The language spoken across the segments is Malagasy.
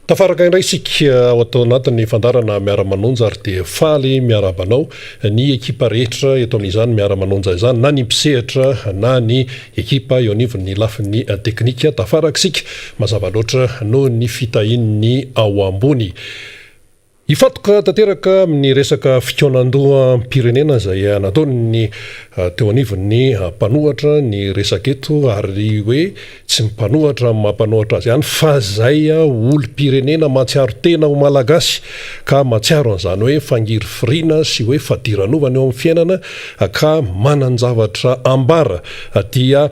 Tafaraka indray isika ao ato anatin'ny fandaharana Miara-manonja ary dia faly miarahaba anao ny ekipa rehetra eto amin'izany Miara-manonja izany na ny mpisehatra na ny ekipa eo anivon'ny lafiny teknika. Tafaraka isika mazava loatra noho ny fitahian'ny ao ambony. Hifantoka tanteraka amin'ny resaka fikaonandoham-pirenena izay nataon'ny teo anivon'ny mpanohatra ny resaka eto ary hoe tsy ny mpanohatra amin'ny maha mpanohatra azy ihany fa izay olom-pirenena mahatsiaro tena ho Malagasy ka mahatsiaro an'izany hoe fangirifiriana sy hoe fadiranovana eo amin'ny fiainana ka manan-javatra ambara dia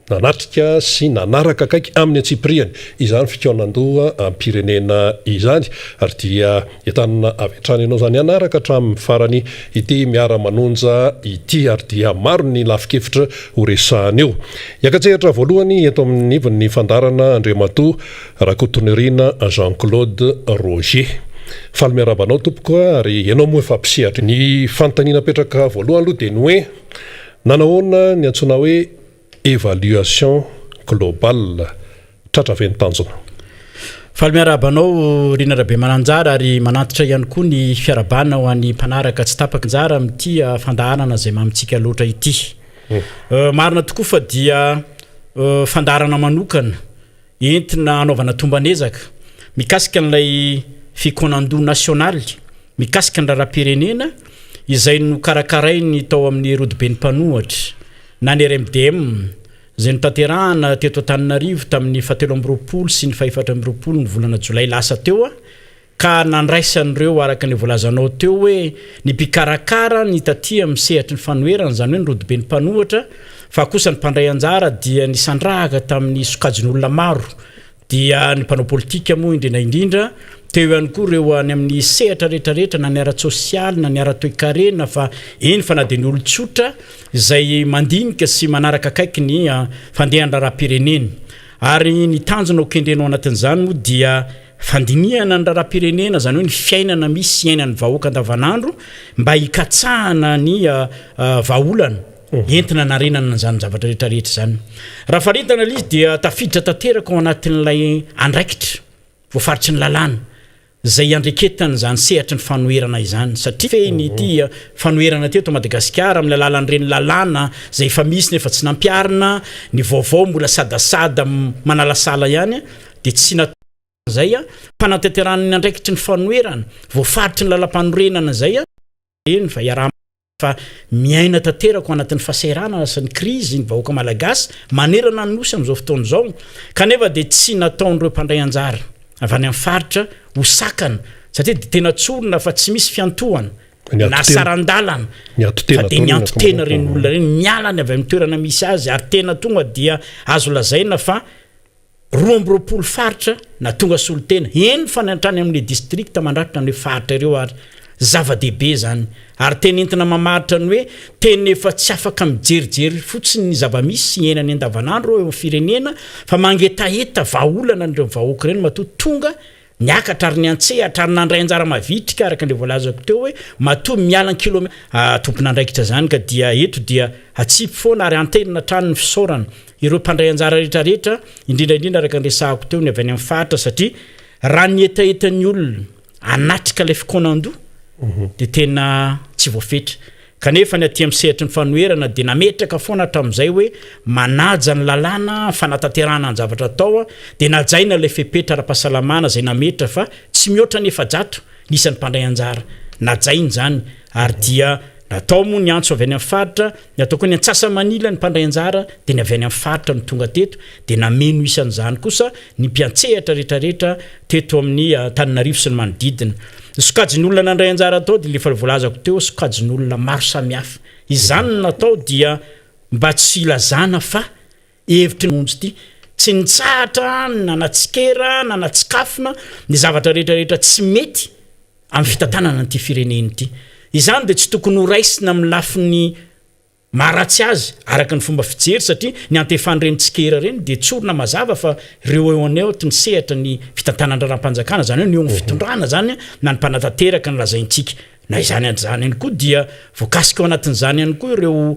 Nanatrika sy nanaraka akaiky amin'ny antsipiriany izany fikaonandoham-pirenena izany ary dia entanina avy hatrany ianao izany hanaraka hatramin'ny farany ity miara-manonja ity ary dia maro ny lafin-kevitra ho resahana eo. Hiaka-tsehatra voalohany eto amin'ny ivon'ny fandaharana Andriamatoa Rakotonirina Jean Claude Roger. Faly miarahaba anao tompoko ary ianao moa efa mpisehatra. Ny fanontaniana apetraka voalohany aloha dia ny hoe Nanahoana ny antsoina hoe évaluation globale? Tratra ve ny tanjona? Faly miarahaba anao Rina Rabemananjara ary manantitra ihany koa ny fiarahabana ho an'ny mpanaraka tsy tapaka anjara amin'ity fandaharana izay mamintsika loatra ity. Marina tokoa fa dia fandaharana manokana entina hanaovana tomban'ezaka mikasika an'ilay fikaonandoha nasionaly mikasika ny raharaham-pirenena izay nokarakarainy tao amin'ny Rodoben'ny Mpanohatra na ny RMDM izay notanterahana teto Antananarivo tamin'ny fahatelo amby 20 sy ny fahefatra amby 20 ny volana jolay lasa teo ka nandraisan'ireo araka ny voalazanao teo hoe ny mpikarakara ny taty amin'ny sehatry ny fanoherana, izany hoe ny rodoben'ny mpanohatra, fa kosa ny mpandray anjara dia nisandrahaka tamin'ny sokajin'olona maro, dia ny mpanao politika moa indrindra indrindra, teo ihany koa ireo any amin'ny sehatra rehetrarehetra na ny ara-tsosialy na ny ara-toekarena fa eny fa na dia ny olon-tsotra izay mandinika sy manaraka akaiky ny fandehan'ny raharaham-pirenena. Ary ny tanjona ho kendrena ao anatin'izany moa dia Fandinihana ny raharaham-pirenena, izany hoe ny fiainana misy iainan'ny vahoaka andavanandro mba hikatsahana ny vahaolana entina hanarenana an'izany zavatra rehetra rehetra izany. Raha faritana ilay izy dia tafiditra tanteraka ao anatin'ilay andraikitra voafaritry ny lalàna izay iandreketan'izany sehatry ny fanoherana izany satria fehiny ity fanoherana ity eto Madagasikara amin'ny alalan'ireny lalàna izay efa misy nefa tsy nampiharina, ny vaovao mbola sadasada manalasala ihany dia tsy natao izay fanatanterahana ny andraikitry ny fanoherana voafaritry ny lalampanorenana izay eny fa iaraha fa miaina tanteraka ao anatin'ny fahasahiranana sy ny krizy ny vahoaka malagasy manerana ny nosy amin'izao fotoana izao kanefa dia tsy nataon'ireo mpandray anjara avy any amin'ny faritra ho sakana satria dia tena tsorina fa tsy misy fiantohana na saran-dalana fa dia nianto-tena ireny olona ireny miala ny avy amin'ny toerana misy azy ary tena tonga dia azo lazaina fa 22 faritra na tonga solontena, eny fa ny hatrany amin'ny distrikta mandrafitra an'ireo faritra ireo ary. Zava-dehibe izany. Ary tena entina mamaritra ny hoe tena efa tsy afaka mijerijery fotsiny ny zava-misy sy iainany andavanandro eo amin'ny firenena fa mangetaheta vahaolana an'ireo vahoaka ireny matoa tonga Niakatra ary niantsehatra ary nandray anjara mavitrika araka ilay voalazako teo hoe matoa miala an-kilome tompon'andraikitra izany ka dia eto dia atsipy foana ary antenina hatrany ny fisaorana ireo mpandray anjara rehetra rehetra indrindra indrindra araka ny resahako teo ny avy any amin'ny faritra satria raha ny hetahetan'ny olona hanatrika ilay fikaonandoha dia tena tsy voafetra Kanefa ny aty amin'ny sehatry ny fanoherana dia nametraka foana hatramin'izay hoe manaja ny lalàna fanatanterahana ny zavatra atao dia najaina ilay fepetra ara-pahasalamana izay nametra fa tsy mihoatra ny 400 ny isan'ny mpandray anjara. Najaina izany ary dia natao moa ny antso avy any amin'ny faritra, ny atao koa ny antsasa-manila ny mpandray anjara dia ny avy any amin'ny faritra no tonga teto dia nameno isan'izany kosa ny mpiantsehatra rehetrarehetra teto amin'ny Antananarivo sy ny manodidina. Ny sokajin'olona nandray anjara tao dia ilay efa voalazako teo, sokajin'olona maro samihafa. Izany no natao dia mba tsy hilazana fa hevitry ny Monjy ity. Tsy nitsahatra nanatsikera, nanatsikafona ny zavatra rehetrarehetra tsy mety amin'ny fitantanana an'ity firenena ity. Izany dia tsy tokony horaisina amin'ny lafiny Maharatsy azy, araka ny fomba fijery, satria ny antefan'ireny tsikera ireny dia tsorina mazava fa ireo eo anatin'ny sehatra ny fitantanan-draharaham-panjakana, izany hoe ny eo amin'ny fitondrana izany na ny mpanatanteraka no lazaintsika. Na izany an'izany ihany koa dia voakasika ao anatin'izany ihany koa ireo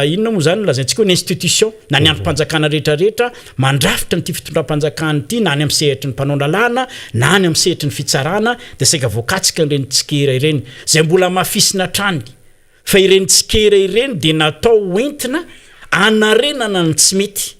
inona moa izany no lazaintsika hoe ny institution na ny andrim-panjakana rehetra rehetra mandrafitra an'ity fitondram-panjakana ity na any amin'ny sehatry ny mpanao lalàna na any amin'ny sehatry ny fitsarana dia saika voakatsika ireny tsikera ireny izay mbola hamafisina hatrany fa ireny tsikera ireny dia natao hoentina hanarenana ny tsy mety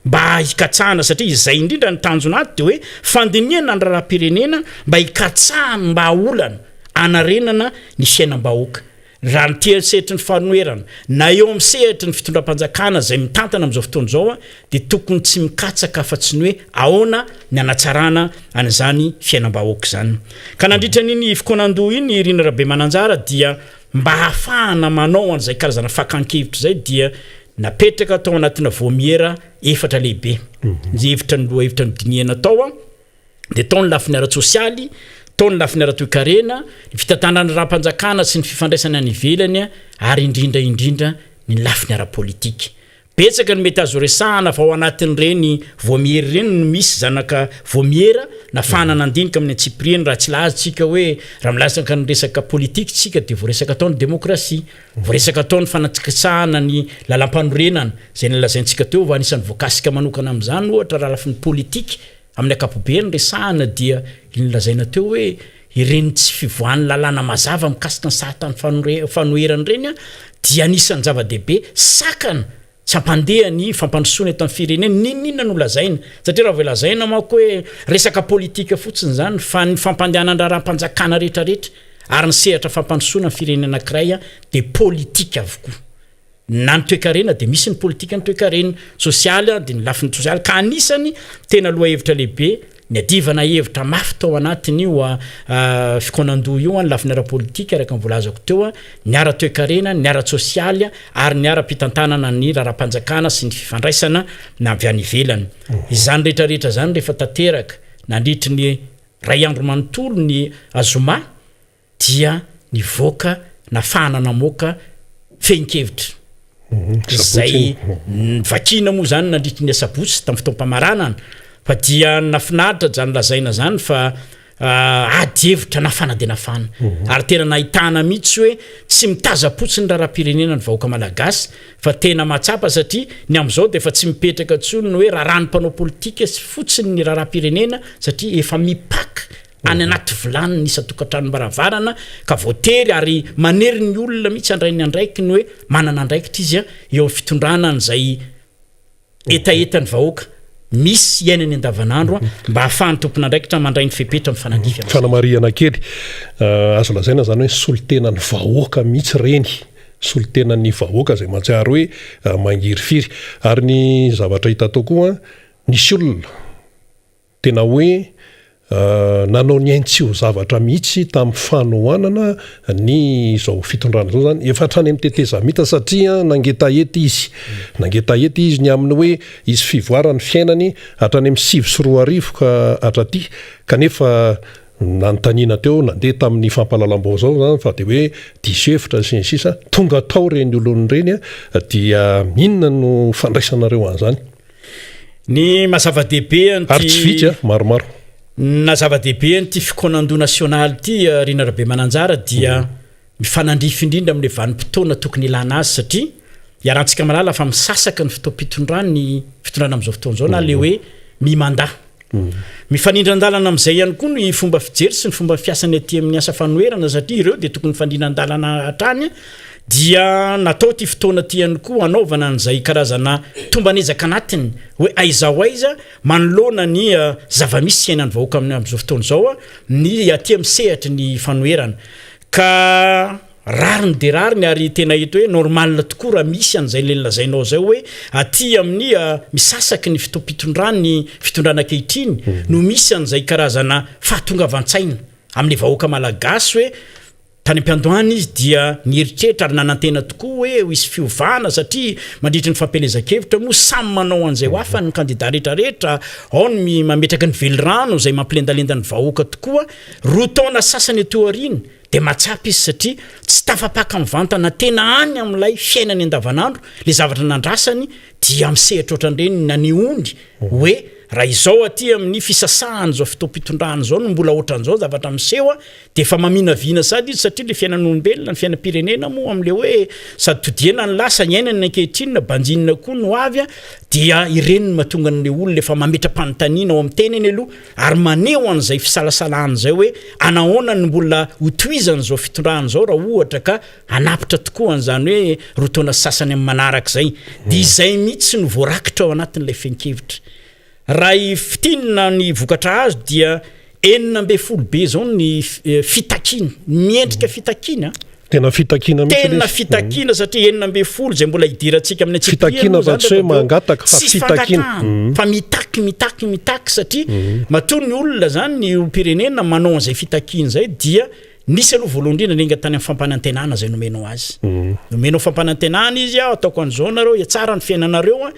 mba hikatsahana satria izay indrindra ny tanjona ato dia hoe fandinihana ny raharaham-pirenena mba hikatsahana mba haolana hanarenana ny fiainam-bahoaka. Raha ny tia sehatry ny fanoherana na eo amin'ny sehatry ny fitondram-panjakana izay mitantana amin'izao fotoana izao dia tokony tsy mikatsaka afa-tsy ny hoe ahoana ny hanatsarana an'izany fiainam-bahoaka izany. Ka nandritra an'iny fikaonandoha iny Rina Rabemananjara dia mba hahafahana manao an'izay karazana fakan-kevitra izay dia napetraka tao anatina vaomiera efatra lehibe. Ny hevitra ny lohahevitra nodinihana tao dia tao ny lafiny ara-tsosialy, tao ny lafiny ara-toekarena, ny fitantanana ny raharaham-panjakana sy ny fifandraisana any ivelany ary indrindra indrindra ny lafiny ara-politika. Betsaka ny mety azo resahana fa ao anatin'ireny voamiera ireny no misy zanaka voamiera nafahana nandinika amin'ny antsipiriany raha tsy laza tsika hoe raha milasaka ny resaka politika tsika dia voaresaka tao ny demokrasia, voaresaka tao ny fanatsikitsahana ny lalampanorenana izay nolazaintsika teo fa anisan'ny voakasika manokana amin'izany ohatra raha lafiny politika amin'ny ankapobeny resahana dia iny nolazaina teo hoe ireny tsy fivoahan'ny lalàna mazava mikasika ny sahatan'ny fanoherana ireny dia anisan'ny zava-dehibe sakana tsy hampandeha ny fampandrosoana eto amin'ny firenena n'inon'inona no lazaina satria raha vao lazaina manko hoe resaka politika fotsiny izany fa ny fampandehanan-draharaham-panjakana rehetrarehetra ary ny sehatra fampandrosoana ny firenena anankiray dia politika avokoa. Na ny toekarena dia misy ny politikan'ny toekarena, sosialy dia ny lafiny sosialy ka anisany tena lohahevitra lehibe niadivana hevitra mafy tao anatin'io fikaonandoha io ny lafiny ara-politika araka ny voalazako teo, ny ara-toekarena, ny ara-tsosialy ary ny ara-pitantanana ny raharaham-panjakana sy ny fifandraisana na avy any ivelany. Izany rehetra rehetra izany rehefa tanteraka nandritry ny iray andro manontolo ny zoma dia nivoaka nafahana namoaka fehin-kevitra izay vakiana moa izany nandritry ny asabotsy tamin'ny fotoam-pamaranana fa dia nafinaritra izany lazaina izany fa ady hevitra nafana dia nafana ary tena nahitana mihitsy hoe tsy mitaza-potsiny raharaham-pirenena ny vahoaka malagasy fa tena mahatsapa satria ny amin'izao dia efa tsy mipetraka intsony ny hoe raharahan'ny mpanao politika sy fotsiny ny raharaham-pirenena satria efa mipaka any anaty vilany ny isan-tokantranom-baravarana ka voatery ary manery ny olona mihitsy handray ny andraikiny hoe manana andraikitra izy eo amin'ny fitondrana an'izay hetahetan'ny vahoaka misy iainany andavanandro mba hahafahan'ny tompon'andraikitra mandray ny fepetra mifanandrify amin'izay. Fanamarihana kely, azo lazaina izany hoe solontenan'ny vahoaka mihitsy ireny, solontenan'ny vahoaka izay mahatsiaro hoe mangirifiry. Ary ny zavatra hita tao koa, nisy olona Tena hoe nanao ny ainy tsy ho zavatra mihitsy tamin'ny fanohanana ny izao fitondrana izao izany, efa hatrany amin'ny tetezamita satria nangetaheta izy. Nangetaheta izy ny amin'ny hoe hisy fivoaran'ny fiainany hatrany amin'ny 2009 ka hatraty kanefa nanontaniana teo, nandeha tamin'ny fampahalalam-baovao izany fa dia hoe diso hevitra sy ny sisa, tonga tao ireny olona ireny dia inona no fandraisanareo an'izany? Ny maha zava-dehibe an'ity. Ary tsy vitsy a, maromaro. Ny naha zava-dehibe an'ity fikaonandoha nasionaly ity Rina Rabemananjara dia mifanandrify indrindra amin'ilay vanim-potoana tokony ilana azy satria iarahantsika mahalala fa misasaka ny fotoam-pitondran'ny fitondrana amin'izao fotoana izao na ilay hoe mi-mandat. Mifanindran-dalana amin'izay ihany koa ny fomba fijery sy ny fomba fiasan'ny aty amin'ny asa fanoherana satria ireo dia tokony mifanindran-dalana hatrany dia natao ity fotoana ity ihany koa hanaovana an'izay karazana tomban'ezaka anatiny hoe aiza ho aiza manoloana ny zava-misy iainan'ny vahoaka amin'izao fotoana izao ny aty amin'ny sehatry ny fanoherana ka Rariny dia rariny ary tena hita hoe normal tokoa raha misy an'izay le lazainao izay hoe aty amin'ny misasaky ny fotoam-pitondran'ny fitondrana ankehitriny no misy an'izay karazana fahatongavan-tsaina amin'ny vahoaka malagasy hoe tany am-piandohana izy dia nieritreritra ary nanantena tokoa hoe ho hisy fiovana satria mandritry ny fampielezan-kevitra moa samy manao an'izay ho afany ny kandida rehetrarehetra ao ny mametraka ny velirano izay mampilendalenda ny vahoaka tokoa roa taona sasany aty aoriana Dia mahatsapa izy satria tsy tafapaka mivantana tena any amin'ilay fiainany andavanandro ilay zavatra nandrasany dia amin'ny sehatra ohatran'ireny nanehoany hoe Raha izao aty amin'ny fisasahan'izao fotoam-pitondrana izao no mbola ohatran'izao zavatra miseho dia efa maminavina sady izy satria ilay fiainan'olombelona, ny fiainam-pirenena moa amin'ilay hoe sady todihana ny lasa, iainana ny ankehitriny na banjinina koa ny ho avy dia ireny no mahatonga an'ilay olona efa mametra-panontaniana ao amin'ny tenany aloha ary maneho an'izay fisalasalana izay hoe anahoana no mbola hotohizan'izao fitondrana izao raha ohatra ka hanapitra tokoa an'izany hoe roa taona sy sasany amin'ny manaraka izay. Dia izay mihitsy no voarakitra ao anatin'ilay fehin-kevitra. Raha hifintinina ny vokatra azo dia 16 be izao ny fitakiana, miendrika fitakiana. Tena fitakiana mihitsy ilay izy. Tena fitakiana satria 16 izay mbola hidirantsika amin'ny antsipiriany Fitakiana fa tsy hoe mangataka fa Tsisy fitakiana. fangatahana fa mitaky, mitaky, mitaky satria matoa ny olona izany, ny olom-pirenena manao an'izay fitakiana izay dia Nisy aloha voalohany indrindra niainga tany amin'ny fampanantenana izay nomenao azy. Nomenao fampanantenana izy aho, ataoko an'izao nareo, hiatsara ny fiainanareo an.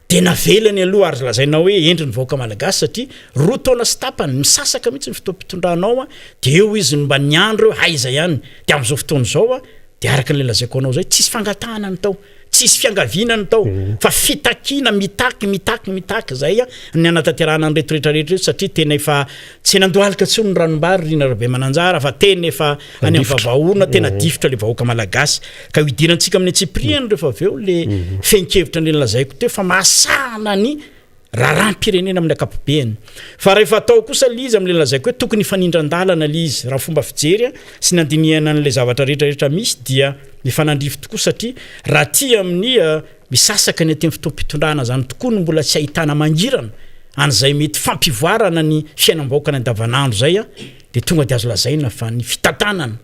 Dia navelany aloha ary lazainao hoe hendry ny vahoaka malagasy satria roa taona sy tapany, misasaka mihitsy ny fotoam-pitondranao an, dia eo izy no mba niandry hoe aiza ihany. Dia amin'izao fotoana izao an, dia araka ilay lazaiko anao izay, tsisy fangatahana ny tao. Tsisy fiangaviana ny tao fa fitakiana mitaky mitaky mitaky izay ny hanatanterahana an'ireto rehetra rehetra ireto satria tena efa tsy nandohalika intsony ny ranombary ry Rina Rabemananjara fa tena efa any amin'ny vavaorona tena difotra ilay vahoaka malagasy ka ho idirantsika amin'ny antsipiriany rehefa avy eo le fehin-kevitra an'ireny lazaiko teo fa mahasahana ny raharaham-pirenena amin'ny ankapobeny. Fa rehefa atao kosa ilay izy amin'ilay lazaiko hoe tokony hifanindran-dalana ilay izy, raha fomba fijery sy ny andinihana an'ilay zavatra rehetra rehetra misy dia mifanandrify tokoa satria raha aty amin'ny misasaka ny aty amin'ny fotoam-pitondrana izany tokoa no mbola tsy ahitana mangirana an'izay mety fampivoarana ny fiainam-bahoaka ny andavanandro izay dia tonga dia azo lazaina fa ny fitantanana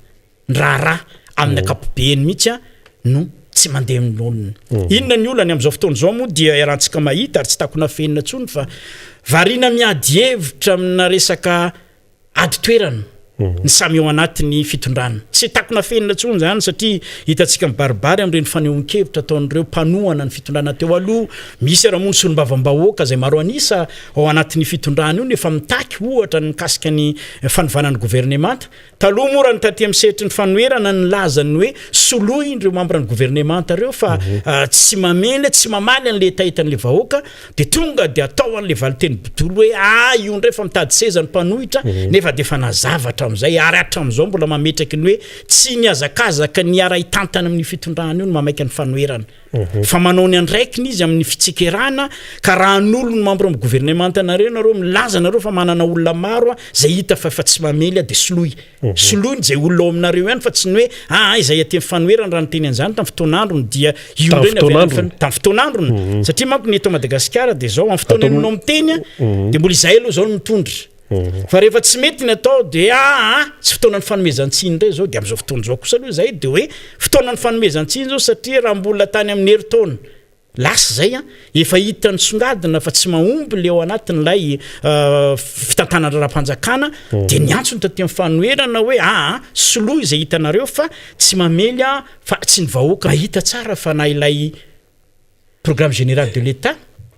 ny raharaha amin'ny ankapobeny mihitsy no tsy mandeha amin'ny laoniny. Inona ny olany amin'izao fotoana izao moa dia iarahantsika mahita ary tsy takona afenina intsony fa variana miady hevitra amina resaka ady toerana ny samy ao anatin'ny fitondrana. Tsy takona afenina intsony izany satria hitantsika mibaribary amin'ireny fanehoan-kevitra ataon'ireo mpanohana ny fitondrana teo aloha. Misy ara moa ny solombavambahoaka izay maro an'isa ao anatin'ny fitondrana io no efa mitaky ohatra ny mikasika ny fanovana ny governemanta. Taloha moa raha ny taty amin'ny sehatry ny fanoherana nilaza ny hoe soloy ireo membre ny governemanta ireo fa tsy mamely, tsy mamaly an'ilay hetahetan'ilay vahoaka dia tonga dia atao an'ilay valinteny bidolo hoe ah io indray fa mitady seza ny mpanohitra nefa dia efa nazava hatramin'izay ary hatramin'izao mbola mametraky ny hoe tsy nihazakazaka ny hiara-hitantana amin'io fitondrana io no mamaika ny fanoherana. Fa manao ny andraikiny izy amin'ny fitsikerana ka raha hanolo ny membre amin'ny gouvernemanta nareo nareo milaza nareo fa manana olona maro izay hita fa efa tsy mamely dia soloy. Soloy ny izay olona ao aminareo ihany fa tsy ny hoe aa izay aty amin'ny fanoherana raha niteny an'izany tamin'ny fotoan'androny dia io indray ny avy any amin'ny tamin'ny fotoan'androny. Satria manko ny eto Madagasikara dia izao amin'ny fotoana ianao miteny dia mbola izahay aloha izao no mitondra. Fa rehefa tsy mety ny atao dia aa tsy fotoanan'ny fanomezan-tsiny indray izao, dia amin'izao fotoana izao kosa aloha izay dia hoe fotoanan'ny fanomezan-tsiny izao satria raha mbola tany amin'ny herintaona lasa izay an, efa hita nisongadina fa tsy mahomby ilay ao anatin'ilay fitantanana raharaham-panjakana dia niantso ny taty amin'ny fanoherana hoe aa soloy izay hitanareo fa tsy mamely an, fa tsy ny vahoaka mahita tsara fa na ilay Programme général de l'Etat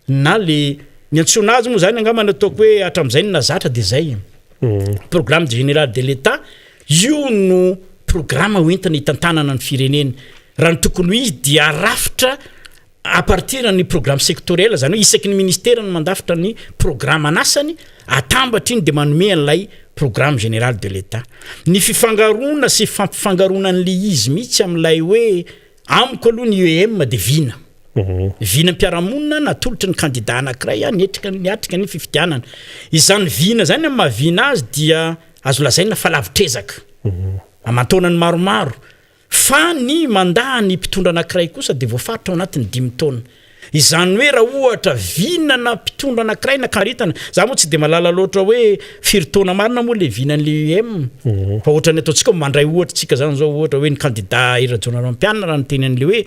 na le ny antsoina azy moa zany angamba ny ataoko hoe hatramin'izay ny nazatra de zay programme général de l'Etat io no programme hoentina hitantanana ny firenena raha ny tokony ho izy dia rafitra à partir ny programme sectoriel zany hoe isaky ny ministera no mandafitra ny programme an'asany atambatra iny de manome an'ilay programme général de l'Etat ny fifangaroana sy fampifangaroana an'le izy mihitsy amin'ilay hoe Amiko aloha ny IEM dia vina. Vinam-piarahamonina natolotry ny kandida anankiray niatrika niatrika ny fifidianana. Izany vina izany amin'ny maha vina azy dia azo lazaina fa lavitr'ezaka. Aman-taonany maromaro. Fa ny mandat ny mpitondra anankiray kosa dia voafaritra ao anatin'ny dimy taona. Izany hoe raha ohatra vinana mpitondra anankiray na karitana, za moa tsy dia mahalala loatra hoe firy taona marina moa le vinan'le UEM, fa ohatran'ny ataontsika mandray ohatra tsika zany zao ohatra hoe ny kandida Hery Rajaonarimampianina raha niteny an'le hoe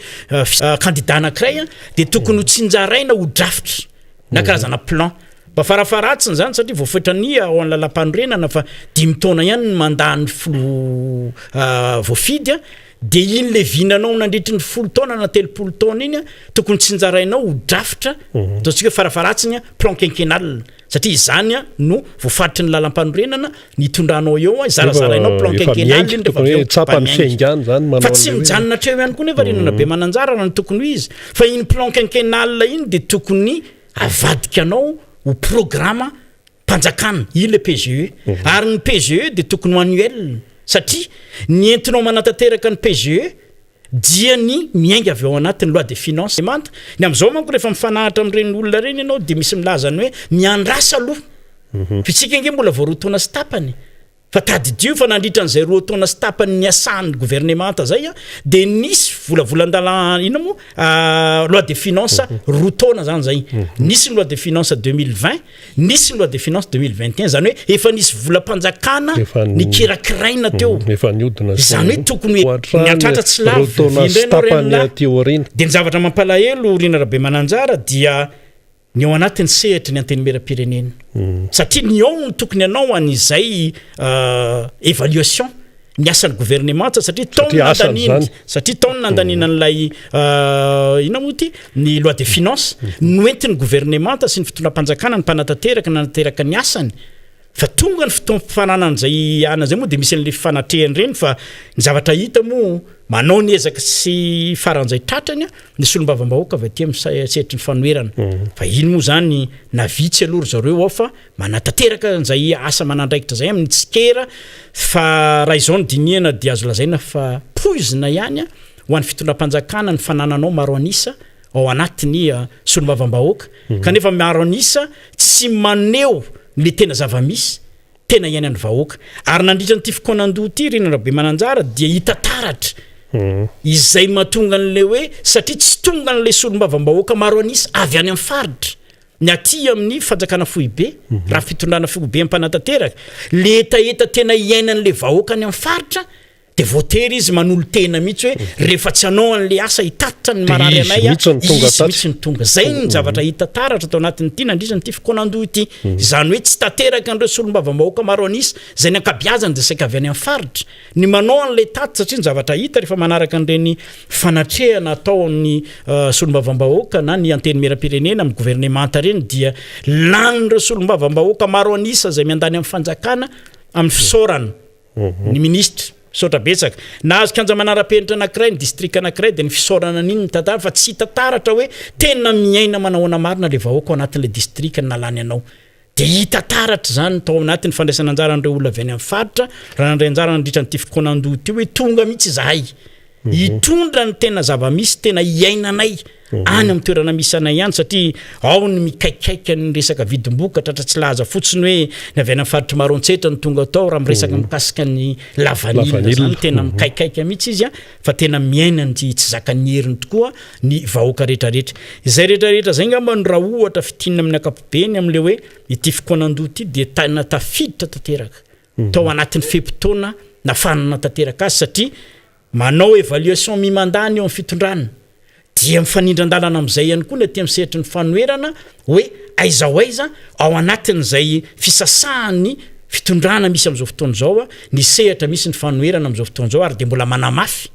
kandida anankiray dia tokony ho tsinjaraina ho drafitra na karazana plan. Mba farafaharatsiny izany satria voafetra-ny ao amin'ny lalàmpanorenana fa dimy taona ihany ny mandat ny filoha voafidy dia iny le vinanao nandritry ny 10 taona na 30 taona iny tokony tsinjarainao ho drafitra ataontsika hoe farafaharatsiny plan quinquennal satria izany no voafaritry ny lalàmpanorenana ny hitondranao eo zarazarainao plan quinquennal iny rehefa avy eo tsapa ny fiaingàny zany manao fa tsy mijanona hatreo ihany koa nefa ry Rabemananjara raha ny tokony ho izy fa iny plan quinquennal iny dia tokony avadika anao. ho programa mpanjakana, io le PGE. Ary ny PGE dia tokony ho annuel satria ny entinao manatanteraka ny PGE dia ny miainga avy ao anatin'ny loi de finance manta. Ny amin'izao manko rehefa mifanahatra amin'ireny olona ireny ianao dia misy milaza ny hoe miandrasa aloha. Fa isika ange mbola vao 2 taona sy tapany. Fa tadidio fa nandritra an'izay 2 taona sy tapany niasan'ny governemanta zay dia nisy volavolan-dalàna, inona moa, loi de finance 2 taona zany zay. Nisy ny loi de finance 2020, nisy ny loi de finance 2021, zany hoe efa nisy volam-panjakana nikirakiraina teo. Efa niodina sy Zany hoe tokony hoe Ohatrany niatratra tsy roa lavitra taona indray sy ianao tapany ren'lahy. aty aoriana. Dia ny zavatra mampalahelo Rina Rabemananjara dia ny ao anatin'ny sehatry ny antenimieram-pirenena. Satria ny ao no tokony hanao an'izay évaluation ny asan'ny gouvernement, satria tao no Satria asany nandaniana, zany. satria tao no nandaniana an'ilay, inona moa ity, ny loi de finance noentin'ny gouvernement sy ny fitondram-panjakana, ny mpanatanteraka nanatanteraka ny asany. Fa tonga ny fotoam-pifananan'izay ana izay moa dia misy an'ilay fanatrehana ireny, fa ny zavatra hita moa manao ny ezaka sy faran'izay tratrany ny solombavambahoaka avy aty amin'ny sehatry ny fanoherana. Fa iny moa zany na vitsy aloha ry zareo ao fa manatanteraka an'izay asa manandraikitra izay amin'ny tsikera, fa raha izao no dinihana dia azo lazaina fa poizina ihany ho an'ny fitondram-panjakana ny fanananao maro an'isa ao anatin'ny solombavambahoaka, kanefa maro an'isa tsy maneho ny tena zava-misy tena iainan'ny vahoaka. Ary nandritra an'ity fikaonandoha ity, Rina Rabemananjara, dia hita taratra izay mahatonga an'ilay hoe, satria tsy tonga an'ilay solombavambahoaka maro an'isa avy any amin'ny faritra, ny aty amin'ny fanjakana foibe, raha fitondrana foibe mpanatanteraka, le hetaheta tena iainan'ilay vahoaka any amin'ny faritra, dia voatery izy manolo-tena mihitsy hoe rehefa tsy hanao an'ilay asa hitatitra ny Dia marary izy anay aho, mihitsy no tonga izy taty. mihitsy no tonga. Izay ny zavatra hita taratra tao anatin'ity nandritra an'ity fikaonandoha ity. Izany hoe tsy tanteraka an'ireo solombavambahoaka maro an'isa, izay ny ankabeazany dia saika avy any amin'ny faritra, ny manao an'ilay tatitra, satria ny zavatra hita rehefa manaraka an'ireny fanatrehana ataon'ny solombavambahoaka na ny antenimierampirenena amin'ny governemanta ireny dia lanin'ireo solombavambahoaka maro an'isa izay miandany amin'ny fanjakana amin'ny fisaorana Ny minisitra. Misaotra betsaka. Nahazo kianja manara-penitra anankiray ny distrika anankiray dia ny fisaorana an'iny ny tantara fa tsy hita taratra hoe tena miaina manahoana marina ilay vahoaka ao anatin'ilay distrika nalany anao. Dia hita taratra izany tao anatin'ny fandraisana anjaran'ireo olona avy any amin'ny faritra raha nandray anjara nandritra an'ity fikaonandoha ity hoe tonga mihitsy izahay hitondra ny tena zava-misy tena iainanay any amin'ny toerana misy anay ihany, satria ao ny mikaikaika ny resaka vidim-bokatra, tra tsy laza fotsiny hoe ny avy any amin'ny faritry Maroantsetra no tonga tao raha miresaka mikasika ny lavanila zany, tena mikaikaika mihitsy izy a, fa tena miaina ny tsy zakan'ny heriny tokoa ny vahoaka rehetrarehetra. Izay rehetrarehetra izay angamba no raha ohatra fintinina amin'ny ankapobeny amin'ilay hoe ity fikaonandoha ity dia tena tafiditra tanteraka tao anatin'ny fe-potoana nafahana nanatanteraka azy, satria manao évaluation mi-mandat ny eo amin'ny fitondrana, dia mifanindran-dalana amin'izay ihany koa ny aty amin'ny sehatry ny fanoherana hoe aiza ho aiza ao anatin'izay fisasahan'ny fitondrana misy amin'izao fotoana izao ny sehatra misy ny fanoherana amin'izao fotoana izao, ary dia mbola manamafy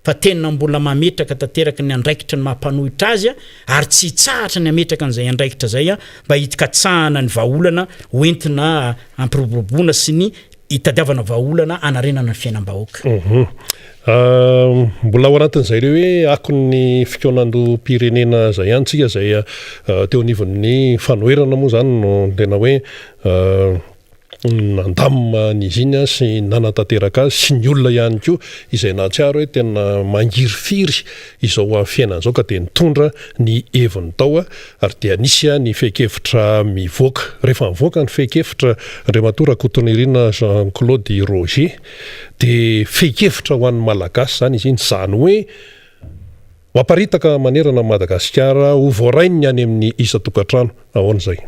fa tena mbola mametraka tanteraka ny andraikitra ny maha mpanohitra azy ary tsy hitsahatra ny hametraka an'izay andraikitra izay mba hikatsahana ny vahaolana hoentina hampiroboroboana sy ny hitadiavana vahaolana hanarenana ny fiainam-bahoaka. Mbola ao anatin'izay ireo hoe akon'ny fikaonandoham-pirenena izay ihany tsika izay teo anivon'ny fanoherana moa izany no tena hoe nandamina an'izy iny sy nanatanteraka azy sy ny olona ihany koa izay nahatsiaro hoe tena mangirifiry izao fiainana izao ka dia nitondra ny heviny tao ary dia nisy ny fehin-kevitra mivoaka. Rehefa nivoaka ny fehin-kevitra Andriamatoa Rakotonirina Jean Claude Roger dia fehin-kevitra ho an'ny Malagasy izany izy iny, izany hoe ho aparitaka manerana an'i Madagasikara, ho voarain'ny any amin'ny isan-tokantrano. Ahoana izay?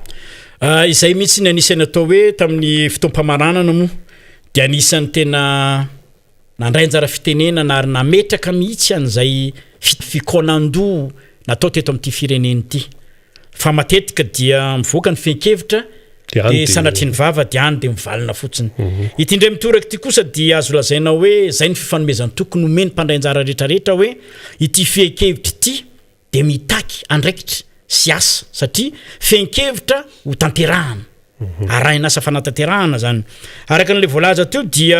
Izay mihitsy ny anisan'ny atao hoe tamin'ny fotoam-pamaranana moa dia anisan'ny tena nandray anjara fitenenana ary nametraka mihitsy an'izay fikaonandoha natao teto amin'ity firenena ity. Fa matetika dia mivoaka ny fehin-kevitra dia sanatria ny vava dia any dia mivalona fotsiny. Ity indray mitoraka ity kosa dia azo lazaina hoe izay ny fifanomezan-toky nomen'ny mpandray anjara rehetrarehetra hoe ity fehin-kevitra ity dia mitaky andraikitra sy asa satria fehin-kevitra ho tanterahana, arahina asa fanatanterahana izany. Araka an'ilay voalaza teo dia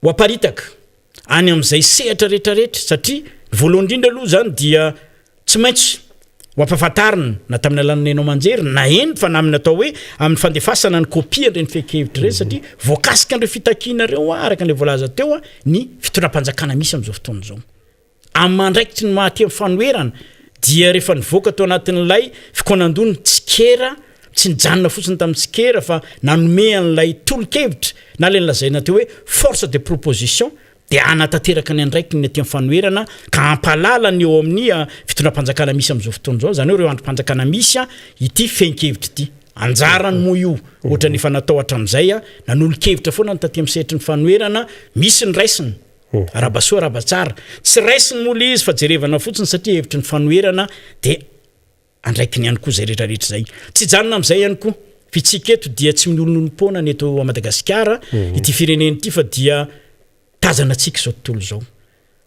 ho aparitaka any amin'izay sehatra rehetrarehetra satria ny voalohany indrindra aloha izany dia tsy maintsy. Ho ampahafantarina na tamin'ny alalan'ny haino aman-jery na eny fa na amin'ny atao hoe amin'ny fandefasana ny kopia an'ireny fehin-kevitra ireny satria voakasika an'ireo fitakiana ireo araka ilay voalaza teo ny fitondram-panjakana misy amin'izao fotoana izao. Amin'ny andraikitry ny maha aty amin'ny fanoherana dia rehefa nivoaka tao anatin'ilay fikaonandoha ny tsikera, tsy nijanona fotsiny tamin'ny tsikera fa nanome an'ilay tolo-kevitra na ilay nolazaina teo hoe force de proposition dia hanatanteraka ny andraikiny ny aty amin'ny fanoherana ka hampahalala ny eo amin'ny fitondram-panjakana misy amin'izao fotoana izao, izany hoe ireo andrim-panjakana misy ity fehin-kevitra ity. Anjarany moa io, ohatran'ny efa natao hatramin'izay, nanolo-kevitra foana ny taty amin'ny sehatry ny fanoherana, misy ny raisina, arahaba soa arahaba tsara, tsy raisiny moa ilay izy fa jerevana fotsiny satria hevitry ny fanoherana dia andraikiny ihany koa izay rehetra rehetra izay. Tsy hijanona amin'izay ihany koa, fa isika eto dia tsy miolonolom-poana ny eto Madagasikara, ity firenena ity fa dia tazana antsika izao tontolo izao.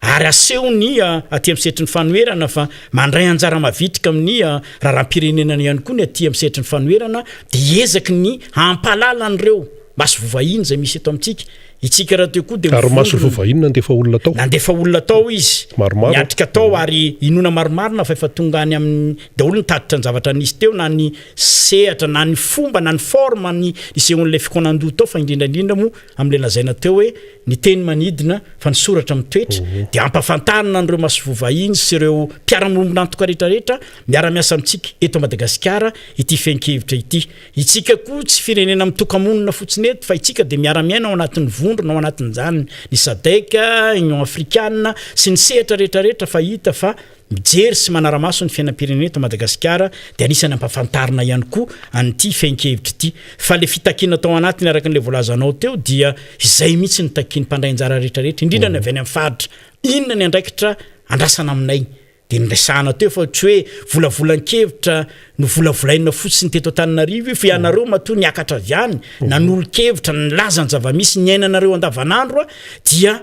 Ary asehony aty amin'ny sehatry ny fanoherana fa mandray anjara mavitrika amin'ny raharaham-pirenenana ihany koa ny aty amin'ny sehatry ny fanoherana dia hiezaky ny hampahalala an'ireo masoivoho vahiny izay misy eto amintsika. Itsika rahateo koa dia Ary masoivoho vahiny nandefa olona tao. Nandefa olona tao izy. Maromaro. Niatrika tao ary inoana marimarina fa efa tonga any amin'ny daholo ny tatitra ny zavatra nisy teo na ny sehatra na ny fomba na ny forme ny nisehoan'ilay fikaonandoha tao fa indrindra indrindra moa amin'ilay lazaina teo hoe ny teny manidina fa ny soratra mitoetra dia ampahafantarina an'ireo masoivoho vahiny sy ireo mpiara-miombon'antoka rehetra rehetra miara-miasa amintsika eto Madagasikara ity fehin-kevitra ity. Itsika koa tsy firenena mitoka-monina fotsiny eto fa itsika dia miara-miaina ao anatin'ny vondrona ao anatin'izany ny Sadec, Union Afrikana sy ny sehatra rehetra rehetra fa hita fa mijery sy manara-maso ny fiainam-pirenena eto Madagasikara dia anisan'ny ampahafantarina ihany koa an'ity fehin-kevitra ity fa le fitakiana tao anatiny araka an'ilay voalazanao teo dia izay mihitsy no takian'ny mpandray anjara rehetra rehetra indrindra ny avy any amin'ny faritra inona ny andraikitra andrasana aminay Dia niresahana teo fa tsy hoe volavolan-kevitra novolavolaina fotsiny teto Antananarivo io fa ianareo matoa niakatra avy any, nanolo-kevitra, nilaza ny zava-misy niainanareo andavanandro dia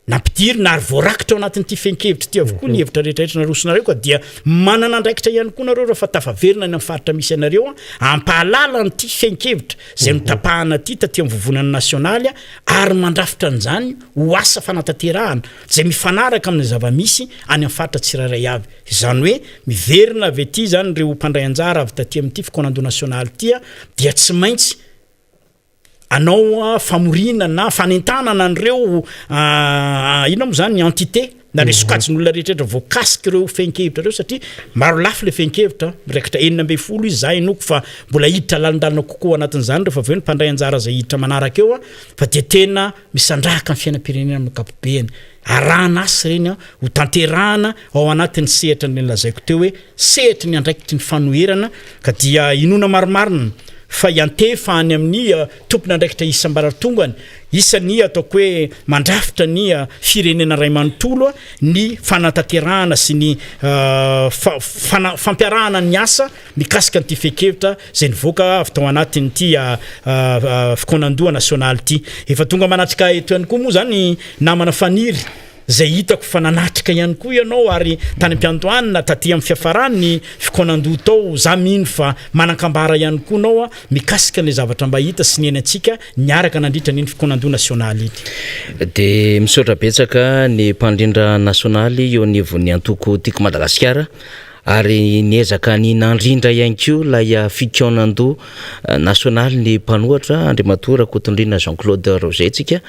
nampidirina ary voarakitra ao anatin'ity fehin-kevitra ity avokoa ny hevitra rehetra rehetra narosonareo ka dia manana andraikitra ihany koa nareo rehefa tafaverina any amin'ny faritra misy anareo hampahalala an'ity fehin-kevitra izay notapahana ity taty amin'ny vovonana nasionaly ary mandrafitra an'izany ho asa fanatanterahana izay mifanaraka amin'ny zava-misy any amin'ny faritra tsirairay avy. Izany hoe miverina avy aty izany ireo mpandray anjara avy taty amin'ity fikaonandoha nasionaly ity dia tsy maintsy hanao famoriana na fanentanana an'ireo inona moa izany ny entité na ireo sokajin'olona rehetra rehetra voakasik'ireo fehin-kevitra ireo satria maro lafy ilay fehin-kevitra, miraikitra 16 izy, za inoako fa mbola hiditra lalindalina kokoa ao anatin'izany rehefa avy eo ny mpandray anjara izay hiditra manaraka eo fa dia tena Misandrahaka ny fiainam-pirenena amin'ny ankapobeny. Arahana asa ireny ho tanterahana ao anatin'ny sehatra ny lazaiko teo hoe sehatry ny andraikitry ny fanoherana ka dia inoana marimarina fa hiantefa any amin'ny tompon'andraikitra isam-baratongany, isan'ny ataoko hoe mandrafitra ny firenena iray manontolo ny fanatanterahana sy ny fampiarahana ny asa mikasika an'ity fehin-kevitra izay nivoaka avy tao anatin'ity fikaonandoha nasionaly ity. Efa tonga manatrika eto ihany koa moa izany namana Faniry izay hitako fa nanatrika ihany koa ianao ary tany am-piandohany na taty amin'ny fiafarany ny fikaonandoha tao, za mino fa manan-kambara ihany koa anao mikasika an'ilay zavatra mba hita sy niainantsika niaraka nandritra an'iny fikaonandoha nasionaly iny. Dia misaotra betsaka ny mpandrindra nasionaly eo anivon'ny antoko Tiako Madagasikara Ary niezaka ny nandrindra ihany koa ilay fikaonandoha nasionaly ny mpanohatra, Andriamatoa Rakotondriana Jean Claude Roger tsika,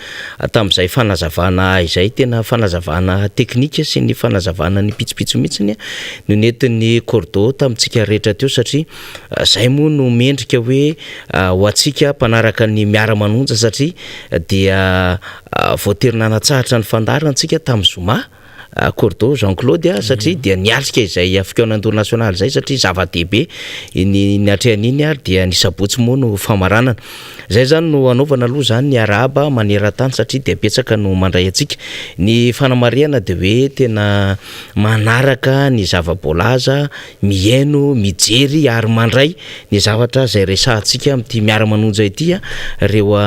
tamin'izay fanazavana izay, tena fanazavana teknika sy ny fanazavana ny pitsopitso mihitsy no nentin'ny Cordo tamintsika rehetra teo satria izay moa no mendrika hoe ho antsika mpanaraka ny miara-manonja satria dia voatery nanatsahatra ny fandaharana tsika tamin'ny zoma. Cordo Jean Claude a, satria dia niatrika izay fikaonandoha nasionaly izay satria zava-dehibe iny niatrehana iny ary dia ny sabotsy moa no famaranana. Izay izany no anaovana aloha izany ny arahaba maneran-tany satria dia betsaka no mandray antsika. Ny fanamarihana dia hoe tena manaraka ny zava-boalaza, mihaino, mijery ary mandray ny zavatra izay resahantsika amin'ity miara-manonja ity ireo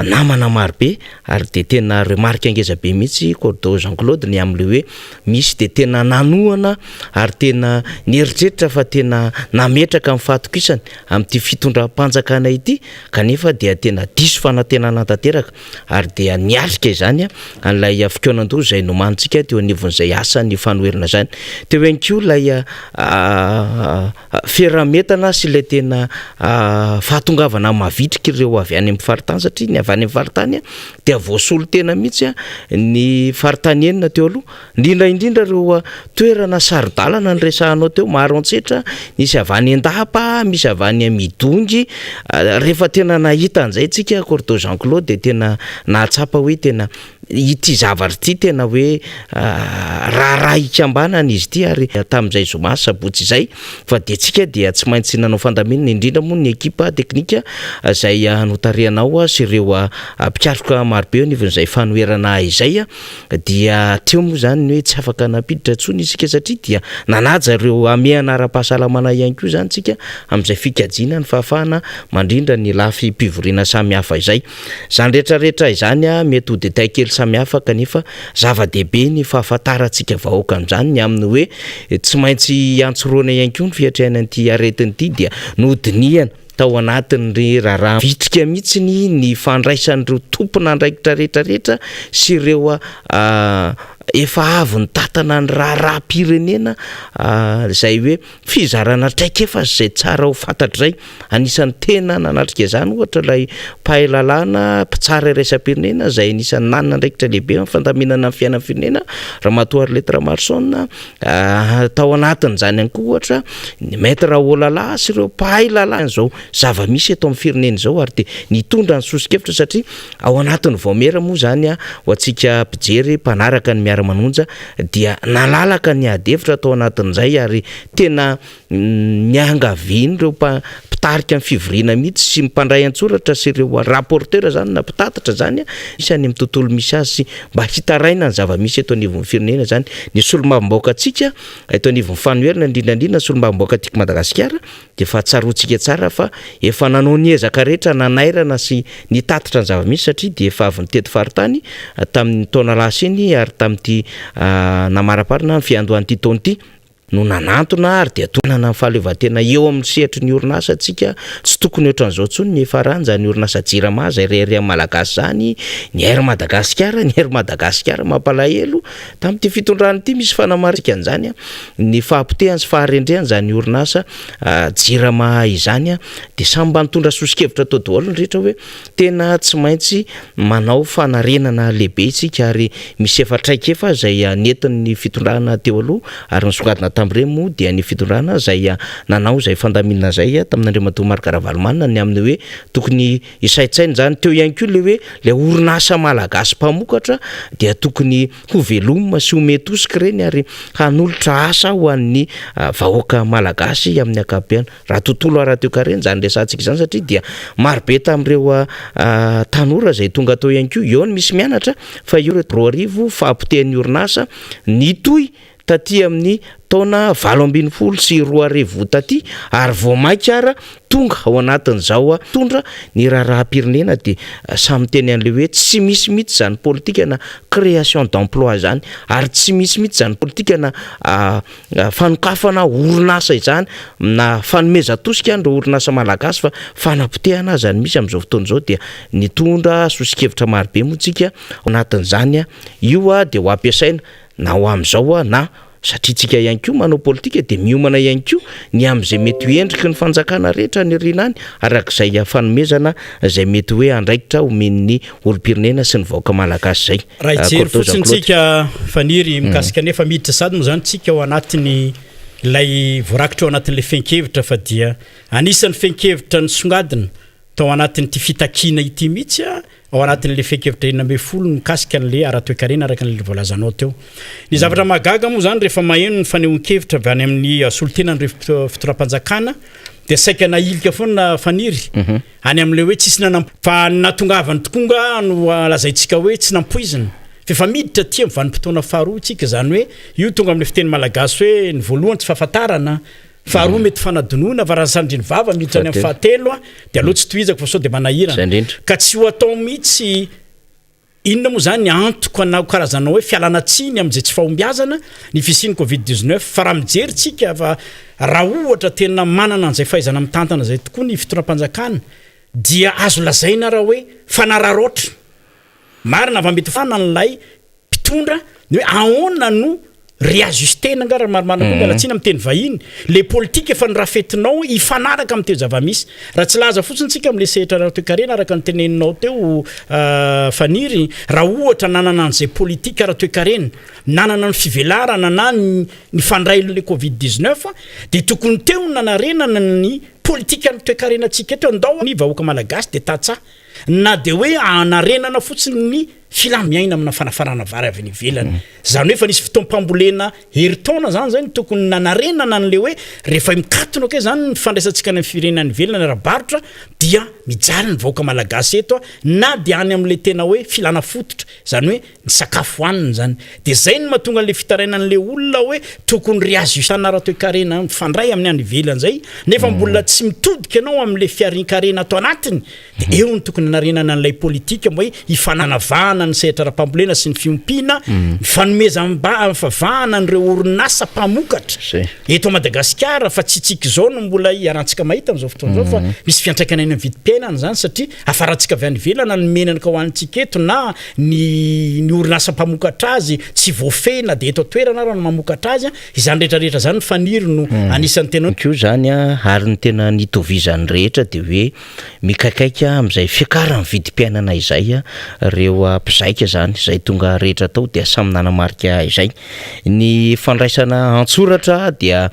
namana marobe. Ary dia tena remarque ngeza be mihitsy Cordo Jean Claude ny amin'ilay hoe. misy dia tena nanohana ary tena nieritreritra fa tena nametraka ny fahatokisany amin'ity fitondram-panjakana ity kanefa dia tena diso fanantenana tanteraka ary dia niatrika izany an'ilay fikaonandoha izay nomanintsika teo anivon'izay asan'ny fanoherana izany. Teo ihany koa ilay Firametana sy ilay tena fahatongavana mavitrika ireo avy any amin'ny faritany satria ny avy any amin'ny faritany dia voasolo tena mihitsy ny faritany enina teo aloha, indrindra indrindra ireo toerana saro-dalana niresahanao teo, Maroantsetra, nisy avy any Andapa, misy avy any Midongy, rehefa tena nahita an'izay tsika Cordo Jean Claude dia tena nahatsapa hoe tena Ity zavatra ity tena hoe raharaha ikambanana izy ity ary tamin'izay zoma sy sabotsy izay fa dia tsika dia tsy maintsy nanao fandaminana indrindra moa ny ekipa teknika izay notarihanao sy ireo mpikatroka marobe eo anivon'izay fanoherana izay dia teo moa izany ny hoe tsy afaka nampiditra intsony isika satria dia nanaja ireo hamehana ara-pahasalamana ihany koa izany tsika amin'izay fikajiana ny fahafahana mandrindra ny lafim-pivoriana samihafa izay. Izany rehetra rehetra izany mety ho détail kely samihafa kanefa zava-dehibe ny fahafantarantsika vahoaka an'izany ny amin'ny hoe tsy maintsy hiantsorohana ihany koa ny fiatrehana an'ity aretina ity dia nodinihana tao anatin'ny raharaha vitrika mihitsy ny fandraisan'ireo tompon'andraikitra rehetra rehetra sy ireo efa avy nitantana ny raharaham-pirenena izay hoe Fizarana traikefa izay tsara ho fantatra izay. Anisan'ny tena nanatrika izany ohatra ilay mpahay lalàna, mpitsara iraisam-pirenena izay anisan'ny nanana andraikitra lehibe amin'ny fandaminana ny fiainan'ny firenena, Ramatoa Arlette Ramaroson. Tao anatin'izany ihany koa ohatra ny Maître Raolala sy ireo mpahay lalàna izao zava-misy eto amin'ny firenena izao ary dia nitondra ny soso-kevitra satria ao anatin'ny vaomiera moa izany ho antsika mpijery mpanaraka ny Miara-manonja dia nalalaka ny ady hevitra tao anatin'izay ary tena niangavian'ireo mpitarika ny fivoriana mihitsy sy ny mpandray an-tsoratra sy ireo rapporteur izany na mpitatitra izany misy any amin'ny tontolo misy azy sy mba hitaraina ny zava-misy eto anivon'ny firenena izany ny solombavambahoakantsika eto anivon'ny fanoherana indrindra indrindra ny solombavambahoaka tiako Madagasikara Dia efa tsaroantsika tsara fa efa nanao ny ezaka rehetra nanairana sy nitatitra ny zava-misy satria dia efa avy nitety faritany tamin'ny taona lasa iny ary tamin'ity namaraparana ny fiandohan'ity taona ity no nanantona ary dia tonana ny fahaleovantena eo amin'ny sehatry ny orinasa tsika. Tsy tokony ohatran'izao intsony ny hiafarany izany orinasa Jirama izay reharehan'ny Malagasy izany, ny Air Madagascar, ny Air Madagascar mampalahelo tamin'ity fitondrana ity misy fanamarika an'izany. Ny fahapotehany sy faharendrehany izany orinasa Jirama izany dia samy mba nitondra soso-kevitra tao daholo ny rehetra hoe tena tsy maintsy manao fanarenana lehibe isika ary misy efa traikefa izay nentin'ny fitondrana teo aloha ary nisongadina tamin'ireny moa dia ny fitondrana izay nanao izay fandaminana izay tamin'Andriamatoa Marc Ravalomanana ny amin'ny hoe tokony hisaintsaina izany. Teo ihany koa ilay hoe ilay orinasa malagasy mpamokatra dia tokony ho velomina sy homen-tosika ireny ary hanolotra asa ho an'ny vahoaka malagasy amin'ny ankapobeny. Raha tontolo ara-toekarena izany resahantsika izany satria dia marobe tamin'ireo tanora izay tonga tao ihany koa, eo ny misy mianatra fa eo ireo 2000 fahapotehan'ny orinasa nitohy taty amin'ny taona 2018 taty ary vao mainka ara tonga ao anatin'izao mpitondra ny raharaham-pirenena dia samy miteny an'ilay hoe tsy misy mihitsy izany politika na création d'emploi izany ary tsy misy mihitsy izany politika na fanokafana orinasa izany na fanomezan-tosika an'ireo orinasa malagasy fa fanapotehana aza no misy amin'izao fotoana izao dia nitondra soso-kevitra marobe moa tsika ao anatin'izany io dia ho ampiasaina na ho amin'izao na satria tsika ihany koa manao politika dia miomana ihany koa ny amin'izay mety ho endriky ny fanjakana rehetra any aoriana any araka izay fanomezana izay mety hoe andraikitra omen'ny olom-pirenena sy ny vahoaka malagasy izay. Raha hijery fotsiny tsika Faniry mikasika ny efa miditra sady moa izany tsika ao anatin'ny ilay voarakitra ao anatin'ilay fehin-kevitra fa dia anisan'ny fehin-kevitra nisongadina tao anatin'ity fitakiana ity mihitsy ao anatin'ilay fehin-kevitra 16 mikasika an'ilay ara-toekarena araka an'ilay voalazanao teo. Ny zavatra mahagaga moa izany rehefa maheno ny fanehoan-kevitra avy any amin'ny solontenan'ireo fitondram-panjakana dia saika nahilika foana Faniry any amin'ilay hoe tsisy nanam fa ny nahatongavany tokoa nga no lazaintsika hoe tsy nampoizina fa efa miditra aty amin'ny vanim-potoana faharoa isika izany hoe io tonga amin'ilay fiteny malagasy hoe ny voalohany tsy fahafantarana Faharoa mety fanadinoana fa raha sandriny vava miditra any amin'ny fahatelo dia aleo tsy tohizako fa sao dia manahirana. Ka tsy ho atao mihitsy Inona moa izany ny antoka na karazana hoe fialana tsiny amin'izay tsy fahombiazana ny fisian'ny covid 19 fa raha mijery tsika fa raha ohatra tena manana an'izay fahaizana mitantana izay tokoa ny fitondram-panjakana dia azo lazaina raha hoe fanararaotra marina fa mety fanan'ilay mpitondra ny hoe ahoana no reajuster-na angaha raha marimarina koa miala tsiny amin'ny teny vahiny le politika efa norafetinao hifanaraka amin'ny toe-java-misy. Raha tsy laza fotsiny tsika amin'le sehatra ara-toekarena araka ny teneninao teo Faniry, raha ohatra nanana an'izay politika ara-toekarena, nanana ny fivelarana na ny nifandray le covid 19 dia tokony teo ny nanarenana ny politikan'ny toekarenantsika eto, andao ny vahoaka malagasy dia tantsaha na dia hoe hanarenana fotsiny ny fila-miaina amina fanafarana vary avy any ivelany. Izany hoe efa nisy fotoam-pambolena herintaona izany izay no tokony nanarenana an'ilay hoe rehefa mikatona kay izany ny fifandraisantsika any amin'ny firenena any ivelany ara-barotra dia mijaly ny vahoaka malagasy eto na dia any amin'ilay tena hoe filana fototra, izany hoe ny sakafo hohanina izany. Dia izay no mahatonga an'ilay fitarainan'ilay olona hoe tokony réajustana ara-toekarena mifandray amin'ny any ivelany izay nefa mbola tsy mitodika ianao amin'ilay fiharian-karena ato anatiny. Dia eo no tokony hanarenana an'ilay politika mba hoe hifananavahana ny sehatra ara-pambolena sy ny fiompiana, ny fanomezam-bavahana an'ireo orinasa mpamokatra eto Madagasikara fa tsy tsika izao no mbola iarahantsika mahita amin'izao fotoana izao fa misy fiantraikany any amin'ny vidim-piainana izany satria hafarantsika avy any ivelany ny menaka hohanintsika eto na ny ny orinasa mpamokatra azy tsy voafehy na dia eto an-toerana ara no mamokatra azy. Izany rehetra rehetra izany Faniry no anisan'ny tena. Koa izany ary ny tena nitovizan'ny rehetra dia hoe Mikaikaika amin'izay fiakaran'ny vidim-piainana izay ireo mpizaika izany, izay tonga rehetra tao dia samy nanamarika izay. Ny fandraisana an-tsoratra dia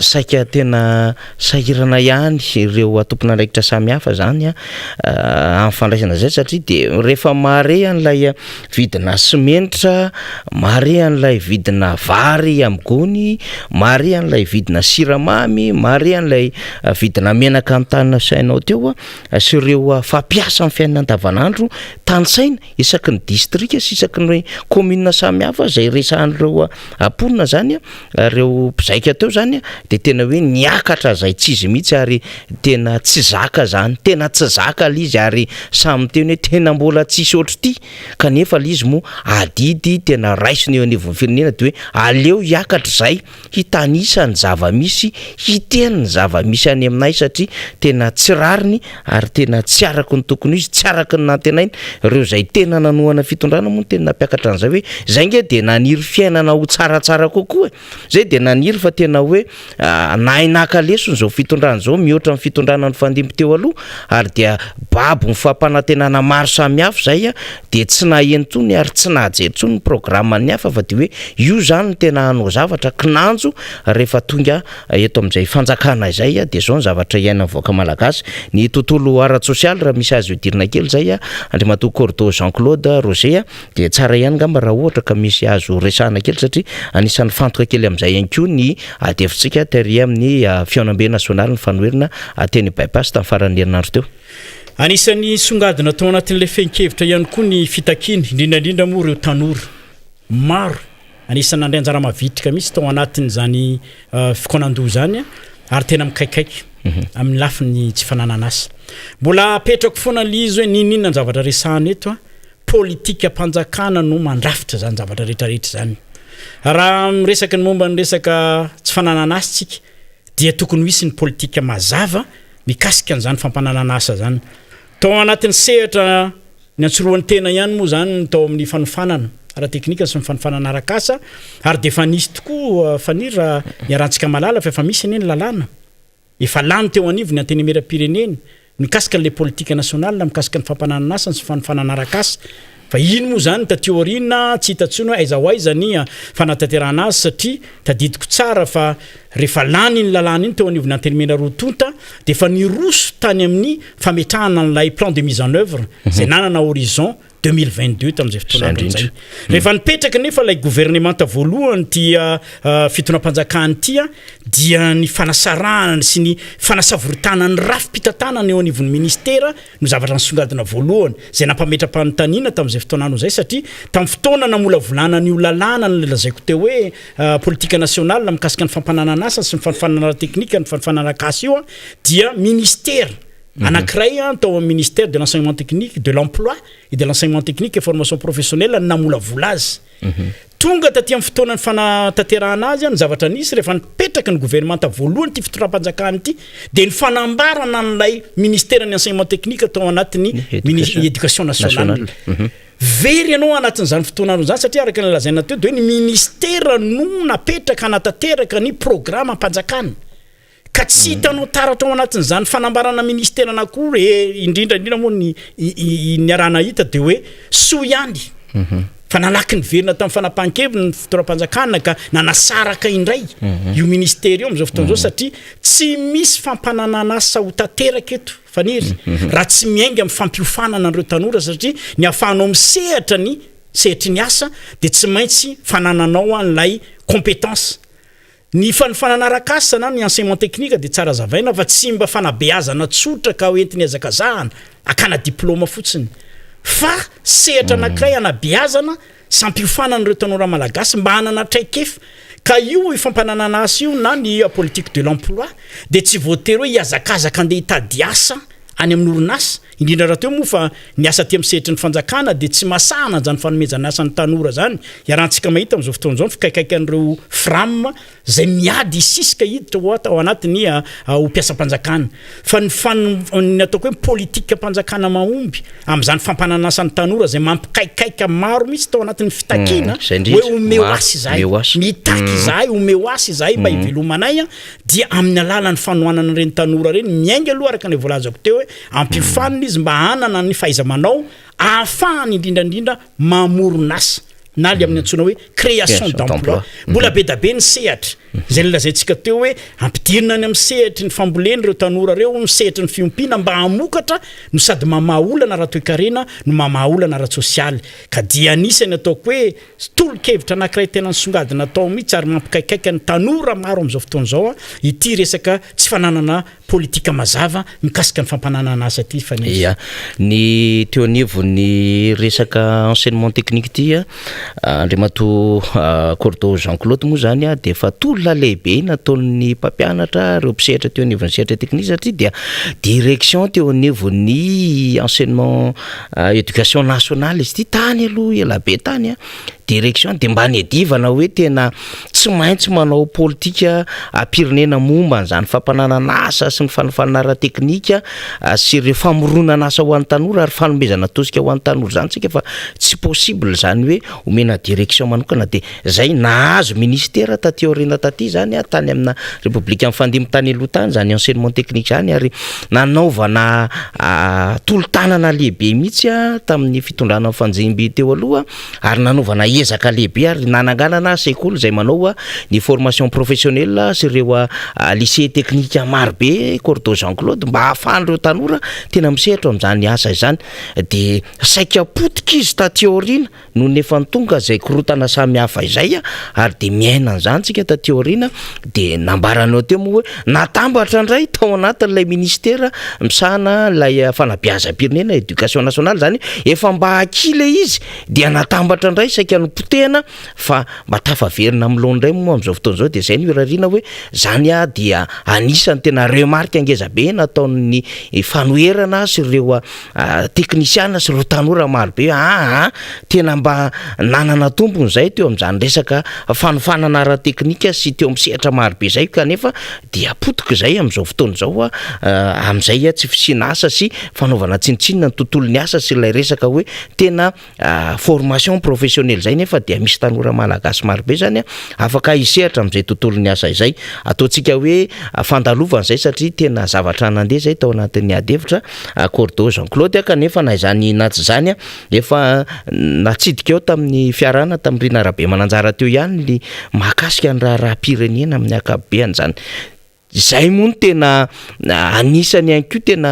saika tena sahirana ihany ireo tompon'andraikitra samihafa izany amin'ny fandraisana izay satria dia rehefa mahare an'ilay vidina simenitra, mahare an'ilay vidina vary amin'ny gony, mahare an'ilay vidina siramamy, mahare an'ilay vidina menaka notanisainao teo sy ireo fampiasa amin'ny fiainana andavanandro tanisaina isaky ny distrika sy isaky ny commune samihafa izay resahan'ireo mponina zany, ireo mpizaika teo zany dia tena hoe niakatra izay tsy izy mihitsy ary tena tsy zaka zany, tena tsy zaka ilay izy ary samy miteny hoe tena mbola tsisy ohatr'ity kanefa ilay izy moa adidy tena raisina eo anivon'ny firenena dia hoe aleo hiakatra izay hitanisa ny zava-misy, hiteny ny zava-misy any aminay satria tena tsy rariny ary tena tsy araka ny tokony ho izy, tsy araka ny nantenaina, ireo izay tena nanohana fitondrana moa no tena nampiakatra an'izay hoe izay nge dia naniry fiainana ho tsaratsara kokoa e, izay dia naniry fa tena hoe nahay naka lesona izao fitondrana izao mihoatra ny fitondrana nifandimby teo aloha ary dia babo ny fampanantenana maro samihafa izay dia tsy naheno intsony ary tsy nahajery intsony ny programan'ny hafa fa dia hoe io izany no tena hanao zavatra kinanjo rehefa tonga eto amin'izay fanjakana izay dia izao ny zavatra iainan'ny vahoaka malagasy. Ny tontolo ara-tsosialy raha misy azo idirina kely izay Andriamatoa Cordo Jean Claude Roger dia tsara ihany angamba raha ohatra ka misy azo resahana kely satria anisan'ny fantoka kely amin'izay ihany koa ny ady hevitsika tery amin'ny fihaonambe nasionaly ny fanoherana teny By-pass tamin'ny faran'ny herinandro teo. Anisan'ny songadina tao anatin'ilay fehin-kevitra ihany koa ny fitakiana, indrindra indrindra moa ireo tanora maro anisan'ny nandray anjara mavitrika mihitsy tao anatin'izany fikaonandoha izany ary tena mikaikaika amin'ny lafiny tsy fananana asa. Mbola apetrako foana ilay izy hoe n'inon'inona ny zavatra resahana eto, politikam-panjakana no mandrafitra izany zavatra rehetra rehetra izany. Raha miresaka ny momba ny resaka tsy fananana asa isika dia tokony ho hisy ny politika mazava mikasika an'izany fampananana asa izany. Tao anatin'ny sehatra niantsorohan'ny tena ihany moa izany ny tao amin'ny fanofanana ara-teknika sy ny fanofanana arak'asa ary dia efa nisy tokoa Faniry raha iarahantsika mahalala fa efa misy anie ny lalàna efa lany teo anivon'ny Antenimierampirenena mikasika an'ilay politika nationale mikasika ny fampananana asa sy ny fanofanana arak'asa fa iny moa izany taty aoriana tsy hita intsony hoe aiza ho aiza ny fanatanterahana azy satria tadidiko tsara fa rehefa lany iny lalàna iny teo anivon'ny Antenimiera roa tonta dia efa niroso tany amin'ny fametrahana an'ilay plan de mise en oeuvre izay nanana horizon 2022 tamin'izay fotoana andro izay. Rehefa nipetraka nefa ilay governemanta voalohany ity fitondram-panjakana ity dia ny fanasarahana sy ny fanasavoritahana ny rafi-pitantanana eo anivon'ny ministera no zavatra nisongadina voalohany izay nampametra-panontaniana tamin'izay fotoana andro izay satria tamin'ny fotoana namolavolana an'io lalàna nolazaiko teo hoe politika nationale mikasika ny fampananana asa sy ny fanofanana ara-teknika ny fanofanana ara-kasa io dia ministera. Anankiray tao amin'ny ministère de l'enseignement technique, de l'emploi et de l'enseignement technique et formation professionnelle no namolavola azy. Tonga taty amin'ny fotoanan'ny fanatanterahana azy, ny zavatra nisy rehefa nipetraka ny governemanta voalohany ity fitondram-panjakana ity dia ny fanambarana an'ilay ministeran'ny enseignement technique tao anatin'ny éducation nationale. Very ianao anatin'izany fotoana izany satria araka ny lazaina teo dia hoe ny ministera no napetraka hanatanteraka ny programam-panjakana. Ka tsy hitanao taratra ao anatin'izany fanambarana ministerana akory e, indrindra indrindra moa ny niaraha-nahita dia hoe soa ihany fa nalaky niverina tamin'ny fanapahan-keviny ny fitondram-panjakana ka nanasaraka indray io ministera io amin'izao fotoana izao satria tsy misy fampananan'asa ho tanteraka eto Faniry raha tsy miainga amin'ny fampiofanana an'ireo tanora satria ny ahafahanao misehatra ny sehatry ny asa dia tsy maintsy fanananao an'ilay compétence. Ny fanofanana arak'asa na ny enseignement technique dia tsara azavaina fa tsy mba fanabeazana tsotra ka hoentiny hazakazahana hakana diploma fotsiny fa sehatra anankiray hanabeazana sy hampiofanana ireo tanora malagasy mba hanana traikefa ka io fampananana asa io na ny politique de l'emploi dia tsy voatery hoe hihazakazaka andeha hitady asa any amin'ny orinasa, indrindra rahateo moa fa ny asa aty amin'ny sehatry ny fanjakana dia tsy masahana an'izany fanomezana asa ny tanora izany, iarahantsika mahita amin'izao fotoana izao ny fikaikaikan'ireo fram izay miady hisisika hiditra ho ao anatin'ny ho mpiasam-panjakana fa ny fan ny ataoko hoe politikam-panjakana mahomby amin'izany fampananasa ny tanora izay mampikaikaika maro mihitsy tao anatin'ny fitakiana hoe omeo asa izahay, mitaky izahay omeo asa izahay mba hivelomanay. dia amin'ny alalan'ny fanohanana ireny tanora ireny, miainga aloha araka ilay voalazako teo hoe ampiofanina izy mba hanana ny fahaiza-manao ahafahany indrindra indrindra mamorona asa na ilay amin'ny antsoina hoe création d'emploi. Mbola be da be ny sehatra izay nolazaintsika teo hoe ampidirina any amin'ny sehatry ny fambolena ireo tanora ireo, ny sehatry ny fiompiana mba hamokatra no sady mamaha olana ara-toekarena no mamaha olana ara-tsosialy ka dia anisan'ny ataoko hoe Tolo-kevitra anankiray tena nisongadina tao mihitsy ary mampikaikaika ny tanora maro amin'izao fotoana izao ity resaka tsy fananana politika mazava mikasika ny fampananana asa ity Faniry. Ia. Ny teo anivon'ny resaka enseignement technique ity, Andriamatoa Cordo Jean Claude moa izany dia efa tolona lehibe nataon'ny mpampianatra ireo mpisehatra teo anivon'ny sehatra teknika satria dia direction teo anivon'ny enseignement Education nationale izy ity tany aloha ela be tany a, direction de mba niadivana hoe tena tsy maintsy manao politika am-pirenena momba an'izany fampananana asa sy ny fanofanana ara-teknika sy ireo famoronana asa ho an'ny tanora ary fanomezana tosika ho an'ny tanora izany tsika fa tsy possible izany hoe omena direction manokana de zay nahazo ministera taty aoriana taty zany a tany amina repoblika nifandimby tany aloha tany zany enseignement technique zany ary nanaovana tolo-tanana lehibe mihitsy a tamin'ny fitondrana nifanjimby teo aloha ary nanaovana ezaka lehibe ary nananganana sekoly izay manao ny formation professionnelle sy ireo lycée technique maro be Cordo Jean Claude mba hahafahan'ireo tanora tena misehatra amin'izany asa izany de saika potika izy taty aoriana Nony efa tonga izay korontana samihafa izay ary dia miaina an'izany tsika taty aoriana dia nambaranao teo moa hoe natambatra indray tao anatin'ilay ministera misahana ilay fanabeazam-pirenena, éducation nationale, izany hoe efa mba aky ilay izy dia natambatra indray saika nopotehana fa mba tafaverina amin'ny laoniny indray moa amin'izao fotoana izao dia izay no irariana hoe izany dia anisan'ny tena remarque ngeza be nataon'ny fanoherana sy ireo teknisiana sy ireo tanora maro be aa tena mba nanana tombony izay teo amin'izany resaka fanofanana ara-teknika sy teo amin'ny sehatra maro be izay kanefa dia potika izay amin'izao fotoana izao amin'izay tsy fisiana asa sy fanaovana tsinontsinona ny tontolon'ny asa sy ilay resaka hoe tena formation professionnelle izay nefa dia misy tanora malagasy maro be izany afaka hisehatra amin'izay tontolon'ny asa izay. Ataontsika hoe fandalovana izay satria tena zavatra nandeha izay tao anatin'ny ady hevitra Cordo Jean Claude kanefa na izany na tsy izany efa natsidika eo tamin'ny fiarahana tamin'i Rina Rabemananjara teo ihany ny mahakasika ny raharaham-pirenena amin'ny ankapobeany izany. Izay moa no tena anisany ihany koa tena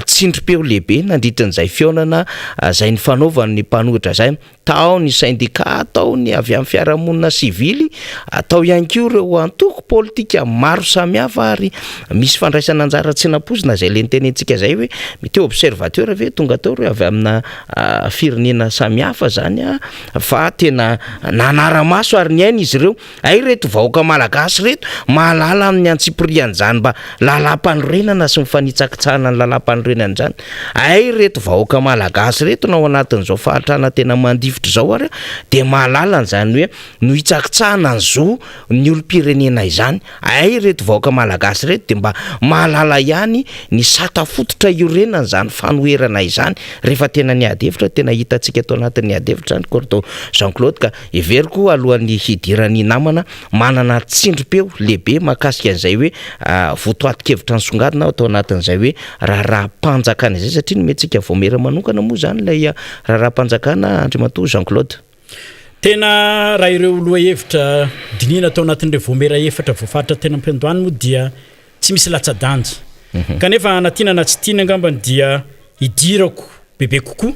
tsindrim-peo lehibe nandritra an'izay fihaonana izay nifanaovan'ny mpanohitra izay. Tao ny sendika, tao ny avy amin'ny fiarahamonina sivily, tao ihany koa ireo antoko politika maro samihafa ary misy fandraisana anjara tsy nampoizina izay le nitenentsika izay hoe mety hoe observateur ve tonga tao ireo avy amina firenena samihafa izany fa tena nanara-maso ary niaina izy ireo. Hay reto vahoaka malagasy reto mahalala amin'ny antsipiriany. tsipirian'izany mba lalàmpanorenana sy ny fanitsakitsahana ny lalàmpanorenana izany. Hay ireto vahoaka malagasy ireto na ao anatin'izao fahantrana tena mandifotra izao ary dia mahalala an'izany hoe nohitsakitsahana ny zo ny olom-pirenena izany. Hay ireto vahoaka malagasy ireto dia mba mahalala ihany ny sata fototra iorenan'izany fanoherana izany. Rehefa tena niady hevitra, tena hitantsika tao anatin'ny ady hevitra izany Cordo Jean Claude ka heveriko alohan'ny hidiran'ny namana manana tsindrim-peo lehibe mahakasika an'izay hoe votoatin-kevitra nisongadina tao anatin'izay hoe raharaham-panjakana izay satria nomentsika vaomiera manokana moa izany ilay raharaham-panjakana Andriamatoa Jean Claude. Tena raha ireo lohahevitra dinihina tao anatin'ireo vaomiera efatra voafaritra teny am-piandohany moa dia tsy misy latsa-danja. Kanefa na tiana na tsy tiana angambany dia hidirako bebe kokoa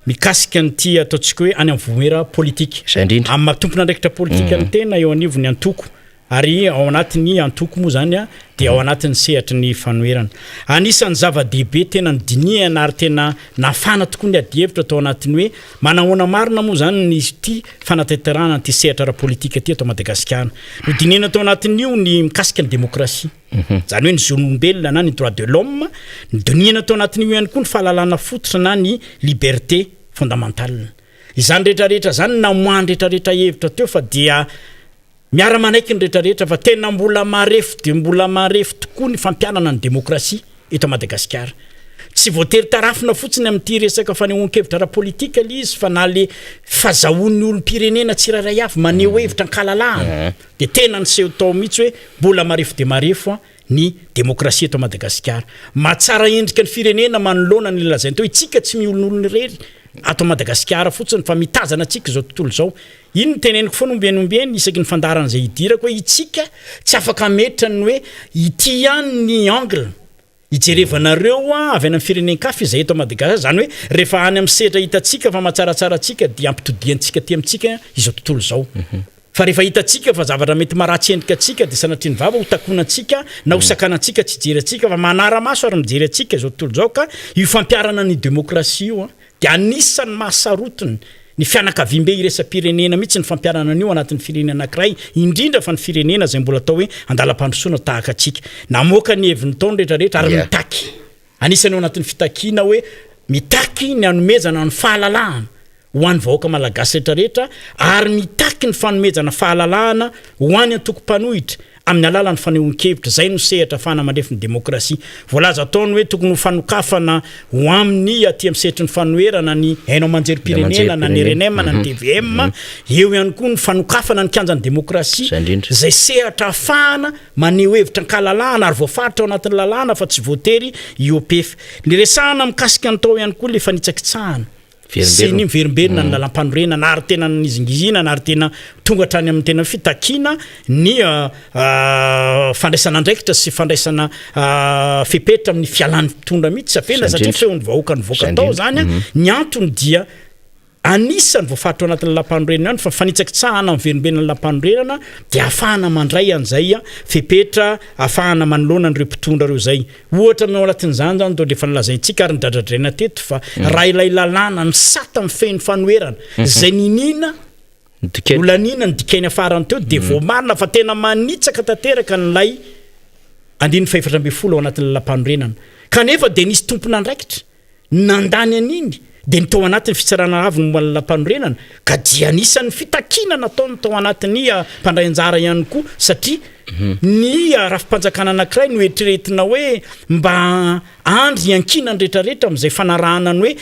mikasika an'ity ataontsika hoe any amin'ny vomiera politika. Izay indrindra. Amin'ny maha tompon'andraikitra politika ny tena eo anivon'ny antoko ary ao anatin'ny antoko moa izany dia ao anatin'ny sehatry ny fanoherana. Anisan'ny zava-dehibe tena nodinihana ary tena nafana tokoa ny adihevitra tao anatin'ny hoe manahoana marina moa izany ny ity fanatanterahana an'ity sehatra ara-politika ity eto Madagasikara. Nodinihana tao anatin'io ny mikasika ny demokrasia. Izany hoe ny zon'olombelona na ny droit de l'homme, nodinihana tao anatin'io ihany koa ny fahalalana fototra na ny liberté fondamentale. Izany rehetra rehetra izany namoahan'ny rehetra rehetra hevitra teo fa dia miara-manaiky ny rehetra rehetra fa tena mbola marefo dia mbola marefo tokoa ny fampianana ny demokrasia eto Madagasikara. Tsy voatery tarafina fotsiny amin'ity resaka fanehoan-kevitra ara-politika ilay izy fa na le fazahoan'ny olom-pirenena tsirairay avy maneho hevitra an-kalalahana. Dia tena niseho tao mihitsy hoe mbola marefo dia marefo ny demokrasia eto Madagasikara. Mahatsara endrika ny firenena manoloana ny lazainy teo, itsika tsy miolonolona irery ato Madagasikara fotsiny fa mitazana antsika izao tontolo izao. Iny no teneniko foana ombieny ombieny isaky ny fandaharana izay idirako hoe itsika tsy afaka hametra ny hoe ity ihany ny angle Ijerevanareo avy any amin'ny firenen-kafa izay eto Madagasikara, izany hoe rehefa any amin'ny sehatra hitantsika fa mahatsaratsara antsika dia ampitodiantsika aty amintsika izao tontolo izao. Fa rehefa hitantsika fa zavatra mety maharatsy endrika antsika dia sanatria ny vava ho takonantsika na ho sakanantsika tsy hijery antsika fa manara-maso ary mijery antsika izao tontolo izao ka io fampiharana ny demokrasia io dia anisan'ny mahasarotiny ny fianakaviambe iraisam-pirenena mihitsy ny fampiharana an'io anatin'ny firenena anankiray, indrindra fa ny firenena izay mbola atao hoe andalam-pandrosoana tahaka antsika. Namoaka ny heviny tao ny rehetrarehetra ary mitaky, anisan'ny ao anatin'ny fitakiana hoe mitaky ny hanomezana ny fahalalahana ho an'ny vahoaka malagasy rehetrarehetra ary mitaky ny fanomezana fahalalahana ho an'ny antoko mpanohitra amin'ny alalan'ny fanehoan-kevitra, izay no sehatra ahafahana mandrefy ny demokrasia. Voalaza tao ny hoe tokony ho fanokafana ho amin'ny aty amin'ny sehatry ny fanoherana ny haino aman-jerim-pirenena na ny rnm na ny tvm, eo ihany koa ny fanokafana ny kianjan'ny demokrasia, izay sehatra ahafahana maneho hevitra an-kalalahana ary voafaritra ao anatin'ny lalàna fa tsy voatery hiopefy. Niresahana mikasika ny tao ihany koa ilay fanitsakitsahana. Sy ny miverimberina ny lalampanorenana ary tena nizingizinana ary tena tonga hatrany amin'ny tena fitakiana ny fandraisana andraikitra sy fandraisana fepetra amin'ny fialan'ny mpitondra mihitsy tsy afenina satria feon'ny vahoaka nivoaka tao izany ny antony dia anisan'ny voafaritra ao anatin'ny lalampanorenana ihany fa fanitsakitsahana miverimberina ny lalampanorenana dia ahafahana mandray an'izay fepetra ahafahana manoloana an'ireo mpitondra ireo izay Ohatra ny ao anatin'izany izany toa efa nolazaintsika ary nodradradraina teto fa raha ilay lalàna ny sata mifehy ny fanoherana izay niniana nolaniana nodikaina farany teo dia voamarina fa tena manitsaka tanteraka an'ilay andininy fahefatra ambinifolo ao anatin'ny lalàmpanorenana kanefa dia nisy tompon'andraikitra Nandany an'iny dia ny tao anatin'ny fitsarana avo momba ny lalàmpanorenana ka dia anisan'ny fitakiana nataony tao anatin'ny mpandray anjara ihany koa satria ny rafi-panjakana anankiray no eritreretina hoe mba andry iankinan'ny rehetrarehetra amin'izay fanarahana ny hoe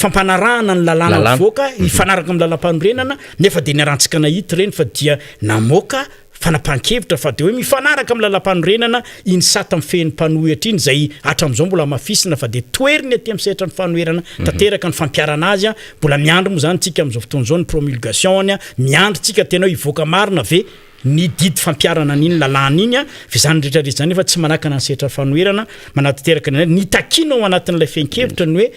fampanarahana ny lalàna mivoaka hifanaraka amin'ny lalàmpanorenana nefa dia niarahantsika nahita ireny fa dia namoaka fanapahan-kevitra fa dia hoe mifanaraka amin'ny lalàmpanorenana iny sata mifehy ny mpanohitra iny izay hatramin'izao mbola hamafisina fa dia toheriny aty amin'ny sehatra ny fanoherana tanteraka ny fampiharana azy. Mbola miandry moa izany tsika amin'izao fotoana izao ny promulgation-ny, miandry tsika tena hoe hivoaka marina ve ny didy fampiharana an'iny lalàna iny fa izany rehetra rehetra izany nefa tsy manakana ny sehatra fanoherana manatanteraka ny ny takiana ao anatin'ilay fehin-kevitra ny hoe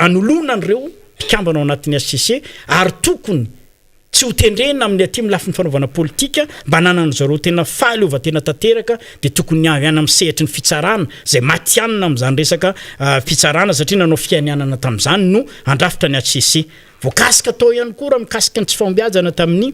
hanoloana an'ireo mpikambana ao anatin'ny HCC ary tokony Tsy ho tendrena amin'ny aty amin'ny lafiny fanaovana politika mba hananan'ny zareo tena fahaleovantena tanteraka dia tokony avy any amin'ny sehatry ny fitsarana izay matihanina amin'izany resaka fitsarana satria nanao fianianana tamin'izany no handrafitra ny HCC. Voakasika tao ihany koa raha mikasika ny tsy fahombiazana tamin'ny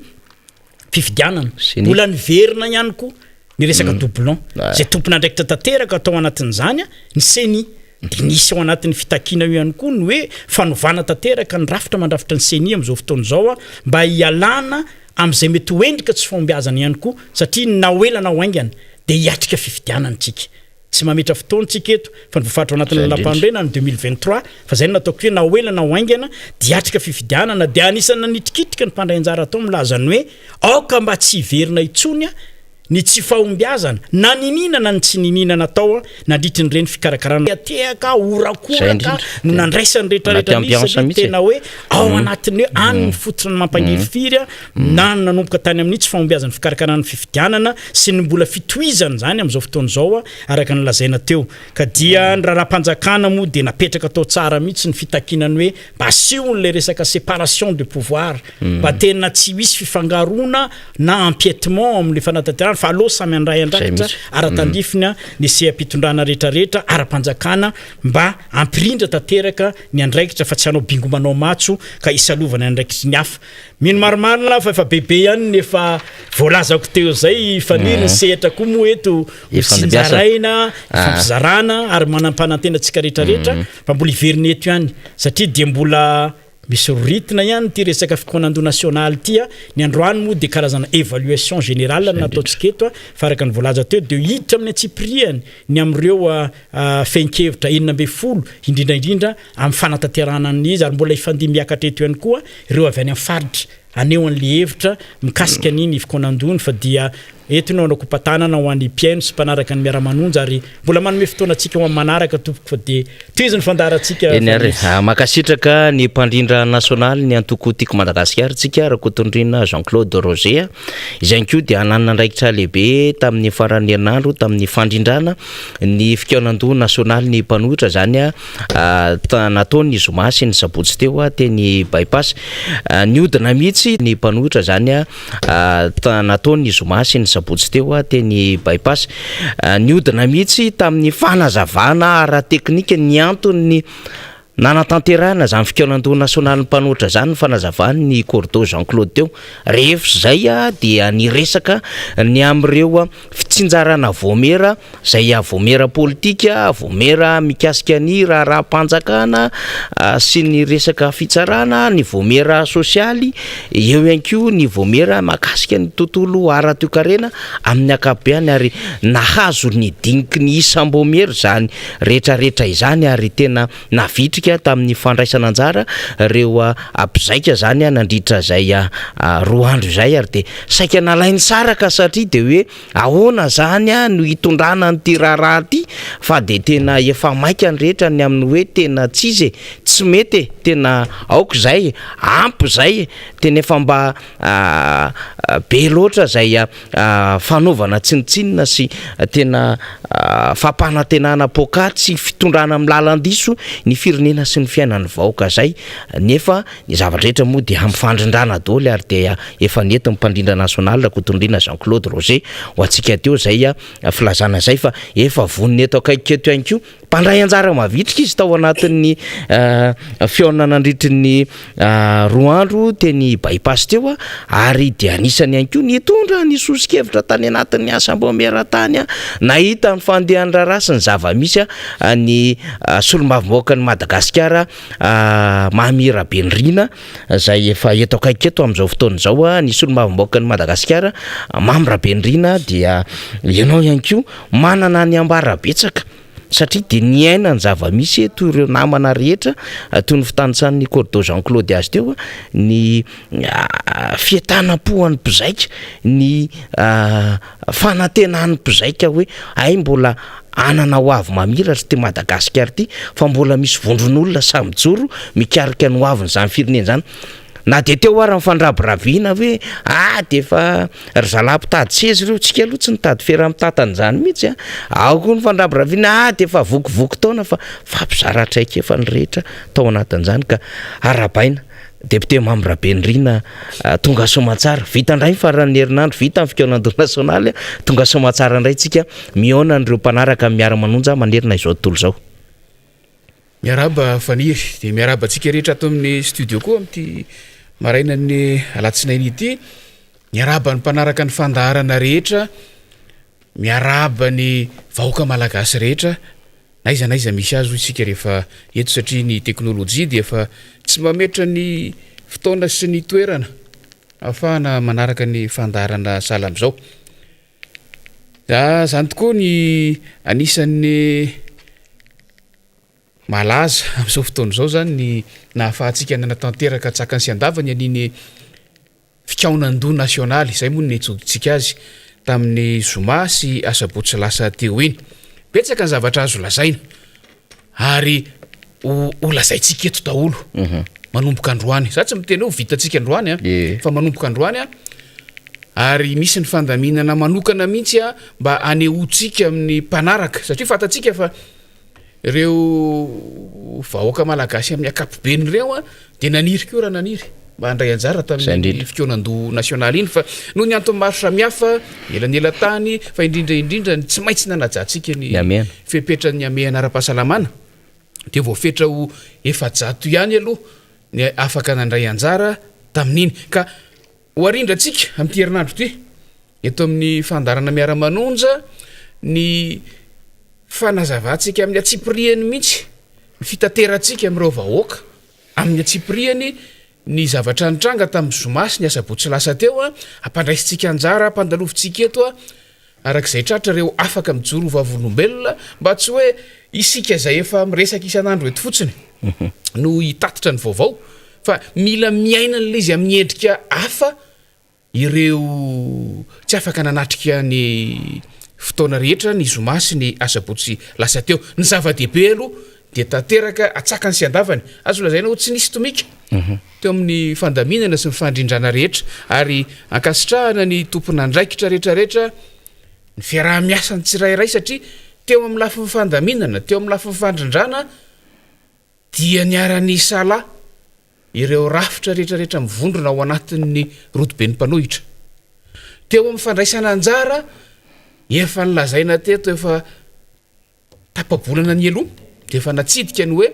fifidianana. Mbola niverina ihany koa. Ny resaka doublon, izay tompon'andraikitra tanteraka tao anatin'izany ny Ceni. Dia nisy ao anatin'ny fitakiana io ihany koa ny hoe fanovana tanteraka ny rafitra mandrafitra ny Ceni amin'izao fotoana izao mba hialana amin'izay mety ho endrika tsy fahombiazana ihany koa satria na ho ela na ho haingana dia hiatrika fifidianana isika. Tsy mametra fotoana isika eto fa ny voafaritra ao anatin'ny lalàmpanorenana ny 2023 fa izay no nataoko hoe na ho ela na ho haingana dia hiatrika fifidianana dia anisan'ny nanitrikitrika ny mpandray anjara tao milaza ny hoe aoka mba tsy hiverina intsony ny tsy fahombiazana na niniana na ny tsy niniana natao nandritry ny ireny fikarakarana tehaka, horakoraka no nandraisan'ny rehetrarehetra nisy satria tena hoe ao anatin'ny hoe any ny fototra ny mampangirifiry na ny nanomboka tany amin'ny tsy fahombiazan'ny fikarakarana ny fifidianana sy ny mbola fitohizana izany amin'izao fotoana izao araka ny lazaina teo ka dia ny raharaham-panjakana moa dia napetraka tao tsara mihitsy ny fitakiana ny hoe Mba asehony ilay resaka séparation de pouvoir, mba tena tsy hisy fifangaroana na empiètement amin'ilay fanatanterahana fa aleo samy handray andraikitra ara-tandrifiny ny seha-pitondrana rehetrarehetra ara-panjakana mba hampirindra tanteraka ny andraikitra fa tsy hanao bingo manao matso ka hisalovana ny andraikitry ny hafa. Mino marimarina aho fa efa bebe ihany ny efa voalazako teo izay, faniry ny sehatra koa moa eto ho tsinjaraina, ifampizarana ary manam-panantena antsika rehetrarehetra fa mbola hiverina eto ihany satria dia mbola misy roritina ihany ity resaka fikaonandoha nasionaly ity a. Ny androany moa dia karazana évaluation générale no nataontsika eto a, fa araka ny voalaza teo dia hiditra amin'ny antsipiriany ny amin'ireo fehin-kevitra 16 indrindra indrindra amin'ny fanatanterahana ny izy ary mbola hifandimby hiakatra eto ihany koa ireo avy any amin'ny faritra haneho an'ilay hevitra mikasika ny ny fikaonandohany fa dia eto no anakopatanana ho an'ny mpihaino sy mpanaraka ny miara-manonja ary mbola manome fotoana antsika ho amin'ny manaraka tompoko fa dia tohizo ny fandaharantsika Eny ary, ah, mankasitraka ny mpandrindra nasionaly ny antoko Tiako Madagasikara tsika Rakotondriana Jean Claude Roger izay ihany koa dia nanana andraikitra lehibe tamin'ny faran'ny herinandro tamin'ny fandrindrana ny fikaonandoha nasionaly ny mpanohitra izany natao ny zoma sy ny sabotsy teo teny By-pass. Nihodina mihitsy ny mpanohitra izany natao ny zoma sy ny sabotsy teo teny By-pass. Nihodina mihitsy tamin'ny fanazavana ara-teknika ny anton'ny nanatanterahana izany fikaonandoha nasionalin'ny mpanohitra izany ny fanazavan'ny Cordo Jean Claude teo. Rehefa izay dia niresaka ny amin'ireo fitsinjarana vaomiera izay vaomiera politika, vaomiera mikasika ny raharaham-panjakana sy ny resaka fitsarana, ny vaomiera sosialy, eo ihany koa ny vaomiera mahakasika ny tontolo ara-toekarena amin'ny ankapobeany ary nahazo ny diniky ny isam-baomiera izany rehetrarehetra izany ary tena navitrika tamin'ny fandraisana anjara ireo mpizaika izany nandritra izay roa andro izay ary dia saika nalain-tsaraka satria dia hoe Ahoana zany no hitondrana an'ity raharaha ity fa dia tena efa maika ny rehetra ny amin'ny hoe tena tsy izy e, tsy mety e, tena aoka izay e, ampy izay e, tena efa mba be loatra izay fanaovana tsinontsinona sy tena fampanantenana poakaty sy fitondrana amin'ny lalan-diso ny firenena sy ny fiainan'ny vahoaka izay nefa Ny zava-drehetra moa dia amin'ny fandrindrana daholo ary dia efa nety ny mpandrindra nasionaly Rakotondriana Jean Claude Roger ho antsika teo izay filazana izay fa efa vonona eto akaiky eto ihany koa. Mpandray anjara mavitrika izy tao anatin'ny fihaonana nandritry ny roa andro teny By-pass teo ary dia anisany ihany koa nitondra ny soso-kevitra tany anatin'ny asam-baomiera tany nahita ny fandehan'ny raharaha sy ny zava-misy ny solombavambahoakan'i Madagasikara Mamy Rabenirina izay efa eto akaiky eto amin'izao fotoana izao, ny solombavambahoakan'i Madagasikara Mamy Rabenirina dia ianao ihany koa manana ny ambara betsaka satria dia niaina ny zava-misy toy ireo namana rehetra toy ny fitanisan'ny Cordo Jean Claude azy teo ny fientanam-po an'ny mpizaika ny fanantenan'ny mpizaika hoe hay mbola hanana ho avy mamiratra ity Madagasikara ity fa mbola misy vondron'olona sahy mijoro mikarika ny ho avin'izany firenena izany na dia teo ara ny fandrabirabiana hoe ah dia efa ry zalahy mpitady seza ireo, tsika aloha tsy nitady fiaraha-mitantana izany mihitsy a, ao koa ny fandrabirabiana ah dia efa vokivoky taona fa fampizara traikefa ny rehetra tao anatin'izany ka arahabaina. Député Mamy Rabenirina, tonga soamantsara. Vita indray ny faran'ny herinandro, vita ny fikaonandoha nasionaly, tonga soamantsara indray tsika mihaona an'ireo mpanaraka ny miara-manonja manerana izao tontolo izao. Miarahaba Faniry, dia miarahaba antsika rehetra ato amin'ny studio koa amin'ity marainan'ny alatsinainy ity. Miarahaba ny mpanaraka ny fandaharana rehetra. Miarahaba ny vahoaka malagasy rehetra na aiza na aiza misy azy hoy isika rehefa eto satria ny teknolojia dia efa tsy mametra ny fotoana sy ny toerana ahafahana manaraka ny fandaharana sahala amin'izao. Izany tokoa ny anisan'ny malaza amin'izao fotoana izao izany ny nahafahantsika nanatanteraka an-tsakany sy an-davany an'iny Fikaonandoha nasionaly, izay moa no niantsoantsika azy tamin'ny zoma sy asabotsy lasa teo iny. Betsaka ny zavatra azo lazaina ary ho ho lazaintsika eto daholo manomboka androany. Za tsy miteny hoe ho vitantsika androany an, fa manomboka androany an, ary misy ny fandaminana manokana mihitsy an mba hanehoantsika amin'ny mpanaraka satria fantatsika fa Ireo vahoaka malagasy amin'ny ankapobeny ireo dia naniry koa raha naniry mba handray anjara tamin'ny fikaonandoha nasionaly iny fa noho ny antony maro samihafa, elanelan-tany fa indrindra indrindra ny tsy maintsy nanajantsika ny fepetran'ny hamehana ara-pahasalamana dia voafetra ho 400 ihany aloha ny afaka nandray anjara tamin'iny ka ho arindrantsika amin'ity herinandro ity eto amin'ny fandaharana miara-manonja ny fanazavantsika amin'ny antsipiriany mihitsy ny fitaterantsika amin'ireo vahoaka amin'ny antsipiriany ny zavatra nitranga tamin'ny zoma sy ny asabotsy lasa teo, ampandraisintsika anjara, ampandalovintsika eto araka izay tratra ireo afaka mijoro ho vavolombelona mba tsy hoe isika izay efa miresaka isan'andro eto fotsiny no hitatitra ny vaovao fa mila miaina an'ilay izy amin'ny endrika hafa ireo tsy afaka nanatrika ny fotoana rehetra ny zoma sy ny asabotsy lasa teo. Ny zava-dehibe aloha dia tanteraka atsakany sy andavany. Azo lazaina ho tsy nisy tomika teo amin'ny fandaminana sy ny fandrindrana rehetra ary ankasitrahana ny tompon'andraikitra rehetrarehetra ny fiaraha-miasan'ny tsirairay satria teo amin'ny lafiny fandaminana, teo amin'ny lafiny fandrindrana dia niara-nisalahy ireo rafitra rehetrarehetra mivondrona ao anatin'ny rodoben'ny mpanohitra. Teo amin'ny fandraisana anjara, efa nolazaina teto efa tapa-bolana nialoha dia efa natsidika ny hoe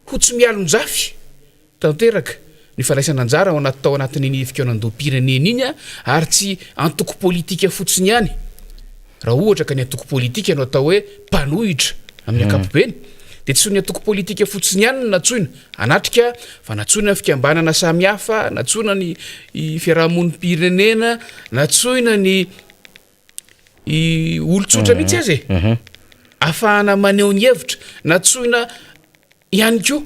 ho tsy mialon-jafy tanteraka ny fandraisana anjara ao anaty tao anatin'iny fikaonandoham-pirenena iny ary tsy antoko politika fotsiny ihany raha ohatra ka ny antoko politika no atao hoe mpanohitra amin'ny ankapobeny dia tsy ny antoko politika fotsiny ihany no nantsoina hanatrika fa nantsoina ny fikambanana samihafa, nantsoina ny fiarahamonim-pirenena, nantsoina ny olon-tsotra mihitsy aza e. Ahafahana maneho ny hevitra, nantsoina ihany koa,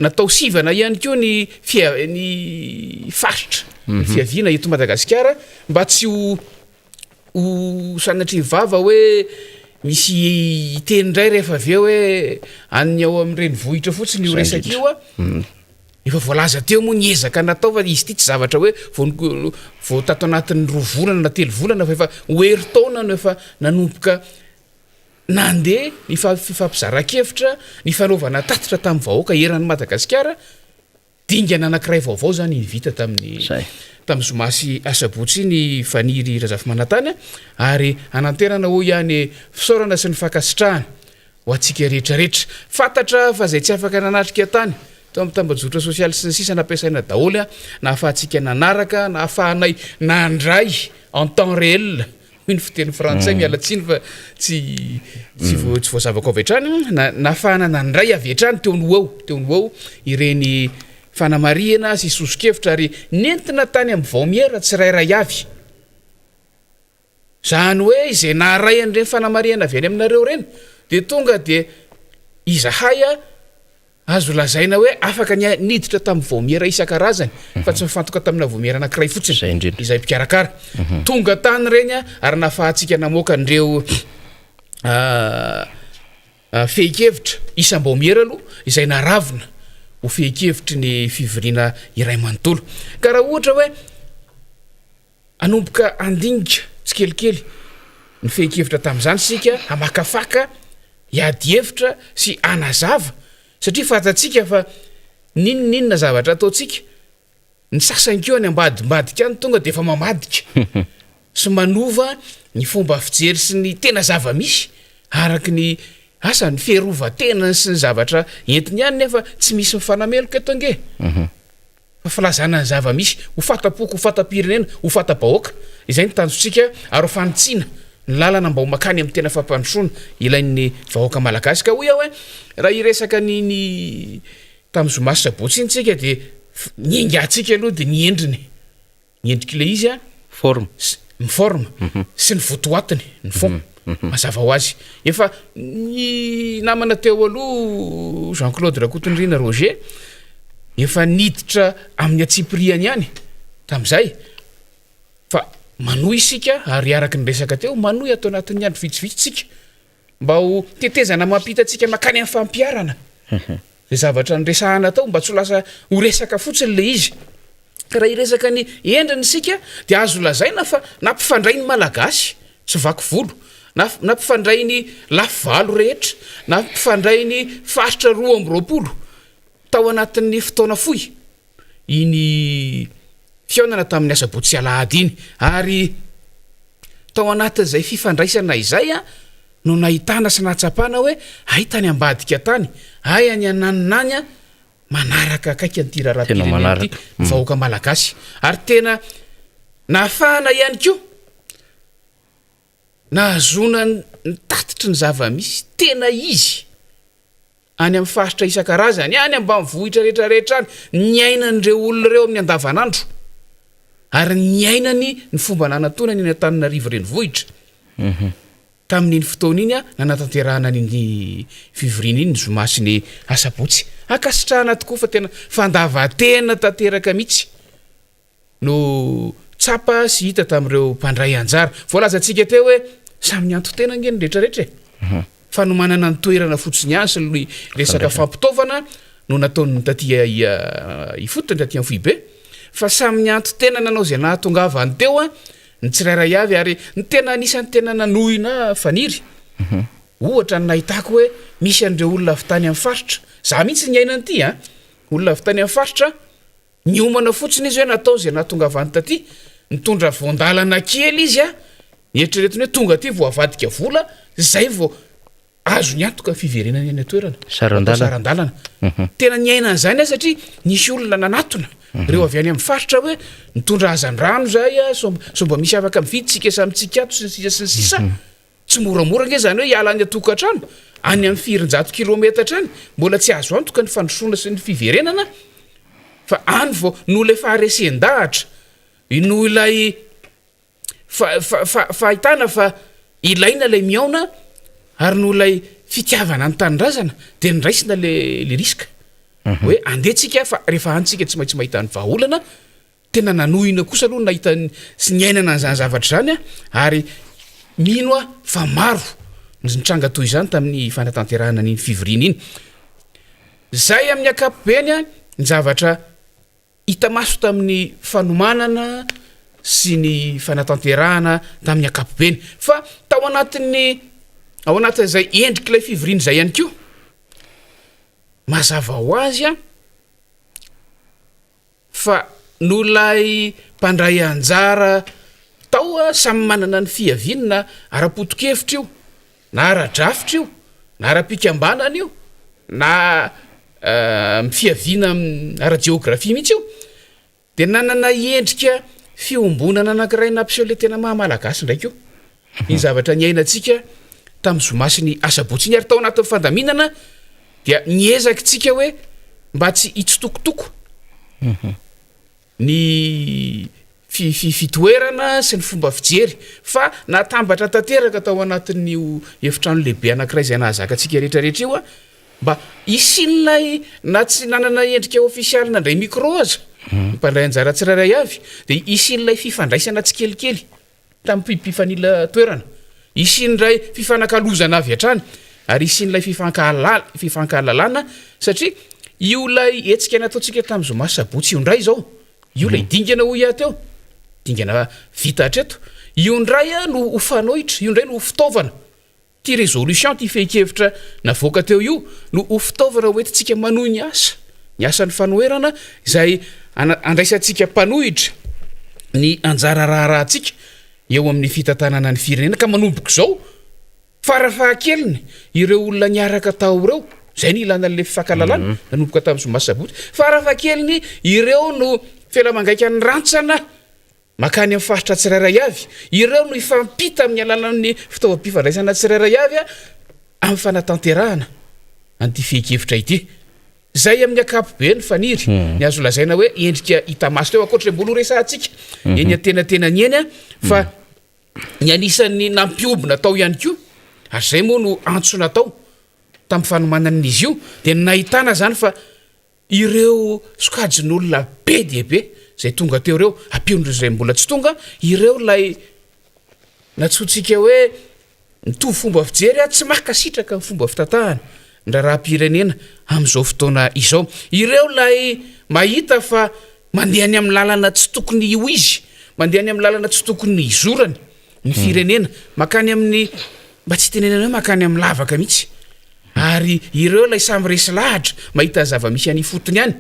natao sivana ihany koa ny fia- ny faritra, ny fiaviana eto Madagasikara mba tsy ho ho sanatria vava hoe misy hiteny indray rehefa avy eo hoe any ao amin'ny renivohitra fotsiny io resaka io a. Efa voalaza teo moa ny ezaka natao fa izy ity tsy zavatra hoe vao vao tato anatin'ny roa volana na telo volana fa efa ho herintaona no efa nanomboka nandeha ny fifampizaran-kevitra, ny fanaovana tatitra tamin'ny vahoaka eran'i Madagasikara. Dingana anankiray vaovao izany iny vita tamin'ny tamin'ny zoma sy asabotsy iny Faniry Razafimanantany ary hanantenana hoy ihany fisaorana sy ny fankasitrahana ho antsika rehetra rehetra. Fantatra fa izay tsy afaka nanatrika tany tao amin'ny tambajotra sosialy sy ny sisa nampiasaina daholo nahafahantsika nanaraka, nahafahanay nandray en temps réel hoy ny fiteny frantsay, miala tsiny fa tsy tsy vo tsy voazavako avy hatrany, na nahafahana nandray avy hatrany teo no ho eo, teo no ho eo ireny fanamarihana sy soso-kevitra ary nentina tany amin'ny vaomiera tsirairay avy. Izany hoe izay naharay an'ireny fanamarihana avy any aminareo ireny dia tonga dia izahay azo lazaina hoe afaka ny niditra tamin'ny vaomiera isan-karazany fa tsy mifantoka tamina vaomiera anankiray fotsiny Izay indrindra. izay mpikarakara. Tonga tany ireny ary nahafahantsika namoaka an'ireo fehin-kevitra isam-baomiera aloha izay naravona ho fehin-kevitry ny fivoriana iray manontolo. Ka raha ohatra hoe Hanomboka handinika tsikelikely ny fehin-kevitra tamin'izany isika, hamakafaka, hiady hevitra sy hanazava, satria fantatsika fa n'inon'inona zavatra ataontsika, ny sasany koa any ambadimbadika any tonga dia efa mamadika sy manova ny fomba fijery sy ny tena zava-misy araka ny asa, ny fiarovan-tenany sy ny zavatra entiny ihany nefa tsy misy mifanameloka eto ange. Fa filazana ny zava-misy, ho fanta-poko, ho fanta-pirenena, ho fanta-bahoaka. Izay no tanjontsika ary ho fanitsiana ny lalana mba ho makany amin'ny tena fampandrosoana ilain'ny vahoaka malagasy. Ka hoy aho hoe raha hiresaka ny ny tamin'ny zoma sy sabotsy iny tsika dia ny ingatsika aloha dia ny endriny. Ny endrik'ilay izy a. Forme. Ny forme sy ny votoatiny, ny fond. Mazava ho azy. Efa ny namana teo aloha Jean Claude Rakotonirina Roger efa niditra amin'ny antsipiriany ihany tamin'izay fa manohy isika ary araka ny resaka teo manohy ato anatin'ny andro vitsivitsy tsika mba ho tetezana mampita antsika makany amin'ny fampiharana Zay zavatra niresahana tao mba tsy ho lasa ho resaka fotsiny le izy. Ka raha hiresaka ny endriny isika dia azo lazaina fa nampifandray ny Malagasy tsy vaky volo, nampifandray ny lafy valo rehetra, nampifandray ny faritra 22 tao anatin'ny fotoana fohy iny fihaonana tamin'ny asabotsy sy alahady iny. Ary tao anatin'izay fifandraisana izay no nahitana sy nahatsapana hoe hay tany ambadika tany, hay any ananona any manaraka akaiky an'ity raharaham-pirenena ity ny vahoaka malagasy. Ary tena nahafahana ihany koa nahazoana ny tatitry ny zava-misy tena izy any amin'ny faritra isan-karazany, any ambanivohitra rehetrarehetra any, niainan'ireo olona ireo amin'ny andavanandro ary niainany ny fomba nanatonany eny Antananarivo renivohitra. Tamin'iny fotoana iny nanatanterahana an'iny fivoriana iny ny zoma sy ny asabotsy. Ankasitrahana tokoa fa tena fandavan-tena tanteraka mihitsy no tsapa sy hita tamin'ireo mpandray anjara. Voalazantsika teo hoe samy nianto-tena ange ny rehetrarehetra e. Fanomanana ny toerana fotsiny ihany sy ny resaka fampitaovana no nataon'ny taty ifotony, taty amin'ny foibe, fa samy nianto-tena nanao izay nahatongavany teo ny tsirairay avy ary ny tena anisan'ny tena nanohina Faniry, ohatra ny nahitako hoe misy an'ireo olona avy tany amin'ny faritra, za mihitsy niaina an'ity an, olona avy tany amin'ny faritra, niomana fotsiny izy hoe natao izay nahatongavany taty, nitondra voan-dalana kely izy an, nieritreretiny hoe tonga aty vao avadika vola, zay vao Azony antoka ny fiverenany any an-toerana. Saran-dalana. Saran-dalana. Tena niaina an'izany aho satria nisy olona nanatona, ireo avy any amin'ny faritra hoe nitondra hazandrano izahay, sao sao mba misy afaka mividy tsika samy tsika ato sy ny sisa sy ny sisa. Tsy moramora ange izany hoe hiala any an-tokantrano, any amin'ny firinjato kilometatra any, mbola tsy azo antoka ny fandrosoana sy ny fiverenana fa any vao noho ilay faharesen-dahatra, noho ilay Fahitana fa ilaina ilay mihaona ary noho ilay fitiavana ny tanindrazana dia noraisina le risque hoe andeha tsika fa rehefa any tsika tsy maintsy mahita ny vahaolana. Tena nanohina kosa aloha nahita sy niainana an'izany zavatra izany aho ary mino aho fa maro ny nitranga toy izany tamin'ny fanatanterahana an'iny fivoriana iny. Izay amin'ny ankapobeny ny zavatra Hita maso tamin'ny fanomanana sy ny fanatanterahana tamin'ny ankapobeny fa tao anatin'ny ao anatin'izay endrik'ilay fivoriana izay ihany koa, mazava ho azy an, fa noho ilay mpandray anjara tao samy manana ny fiaviany na ara-poto-kevitra io na ara-drafitra io na ara-pikambanana io na amin'ny fiaviana ara-jeografia mihitsy io, dia nanana endrika fiombonana anankiray nampiseho ilay tena maha Malagasy indray koa iny zavatra niainantsika tamin'ny zoma sy ny asabotsy iny, ary tao anatin'ny fandaminana dia niezaka isika hoe mba tsy hitsitokotoko ny fitoerana sy ny fomba fijery fa natambatra tanteraka tao anatin'io efitrano lehibe anankiray izay nahazaka antsika rehetrarehetra io mba hisian'ilay na tsy nanana endrika ofisialy nandray micro aza ny mpandray anjara tsirairay avy dia hisian'ilay fifandraisana tsikelikely Tamin'ny mpifanila toerana. Hisian'ilay fifanakalozana avy hatrany ary hisian'ilay fifankahalalana satria io ilay hetsika nataontsika tamin'ny zoma sy sabotsy io indray izao, io ilay dingana hoy aho teo, dingana vita hatreto, io indray no ho fanoitra, io indray no ho fitaovana. Ity résolution, ity fehin-kevitra navoaka teo io no ho fitaovana hoentintsika manohy ny asa, ny asan'ny fanoherana izay andraisantsika mpanohitra ny anjara raharahantsika eo amin'ny fitantanana ny firenena ka manomboka izao farafahakeliny ireo olona niaraka tao ireo, izay no ilana an'ilay fifankahalalana nanomboka tamin'ny zoma sy sabotsy, farafahakeliny ireo no fela-mangaika ny rantsana. Mankany amin'ny faritra tsirairay avy. Ireo no hifampita amin'ny alalan'ny fitaovam-pifandraisana tsirairay avy amin'ny fanatanterahana an'ity fehin-kevitra ity. Izay amin'ny ankapobeny faniry ny azo lazaina hoe endrika hita maso teo ankoatra izay mbola horesahantsika eny antenatenany eny fa ny anisan'ny nampiombona tao ihany koa ary izay moa no antso natao tamin'ny fanomanana izy io dia ny nahitana izany fa Ireo sokajin'olona be dia be izay tonga teo ireo, ampian'ireo izay mbola tsy tonga, ireo ilay nantsointsika hoe mitovy fomba fijery, tsy mankasitraka ny fomba fitantanana ny raharaham-pirenena amin'izao fotoana izao. Ireo ilay mahita fa mandeha any amin'ny lalana tsy tokony ho izy, mandeha any amin'ny lalana tsy tokony hizorany ny firenena, mankany amin'ny, mba tsy hitenenana hoe mankany amin'ny lavaka mihitsy. Ary ireo ilay samy resy lahatra mahita ny zava-misy any ifotony any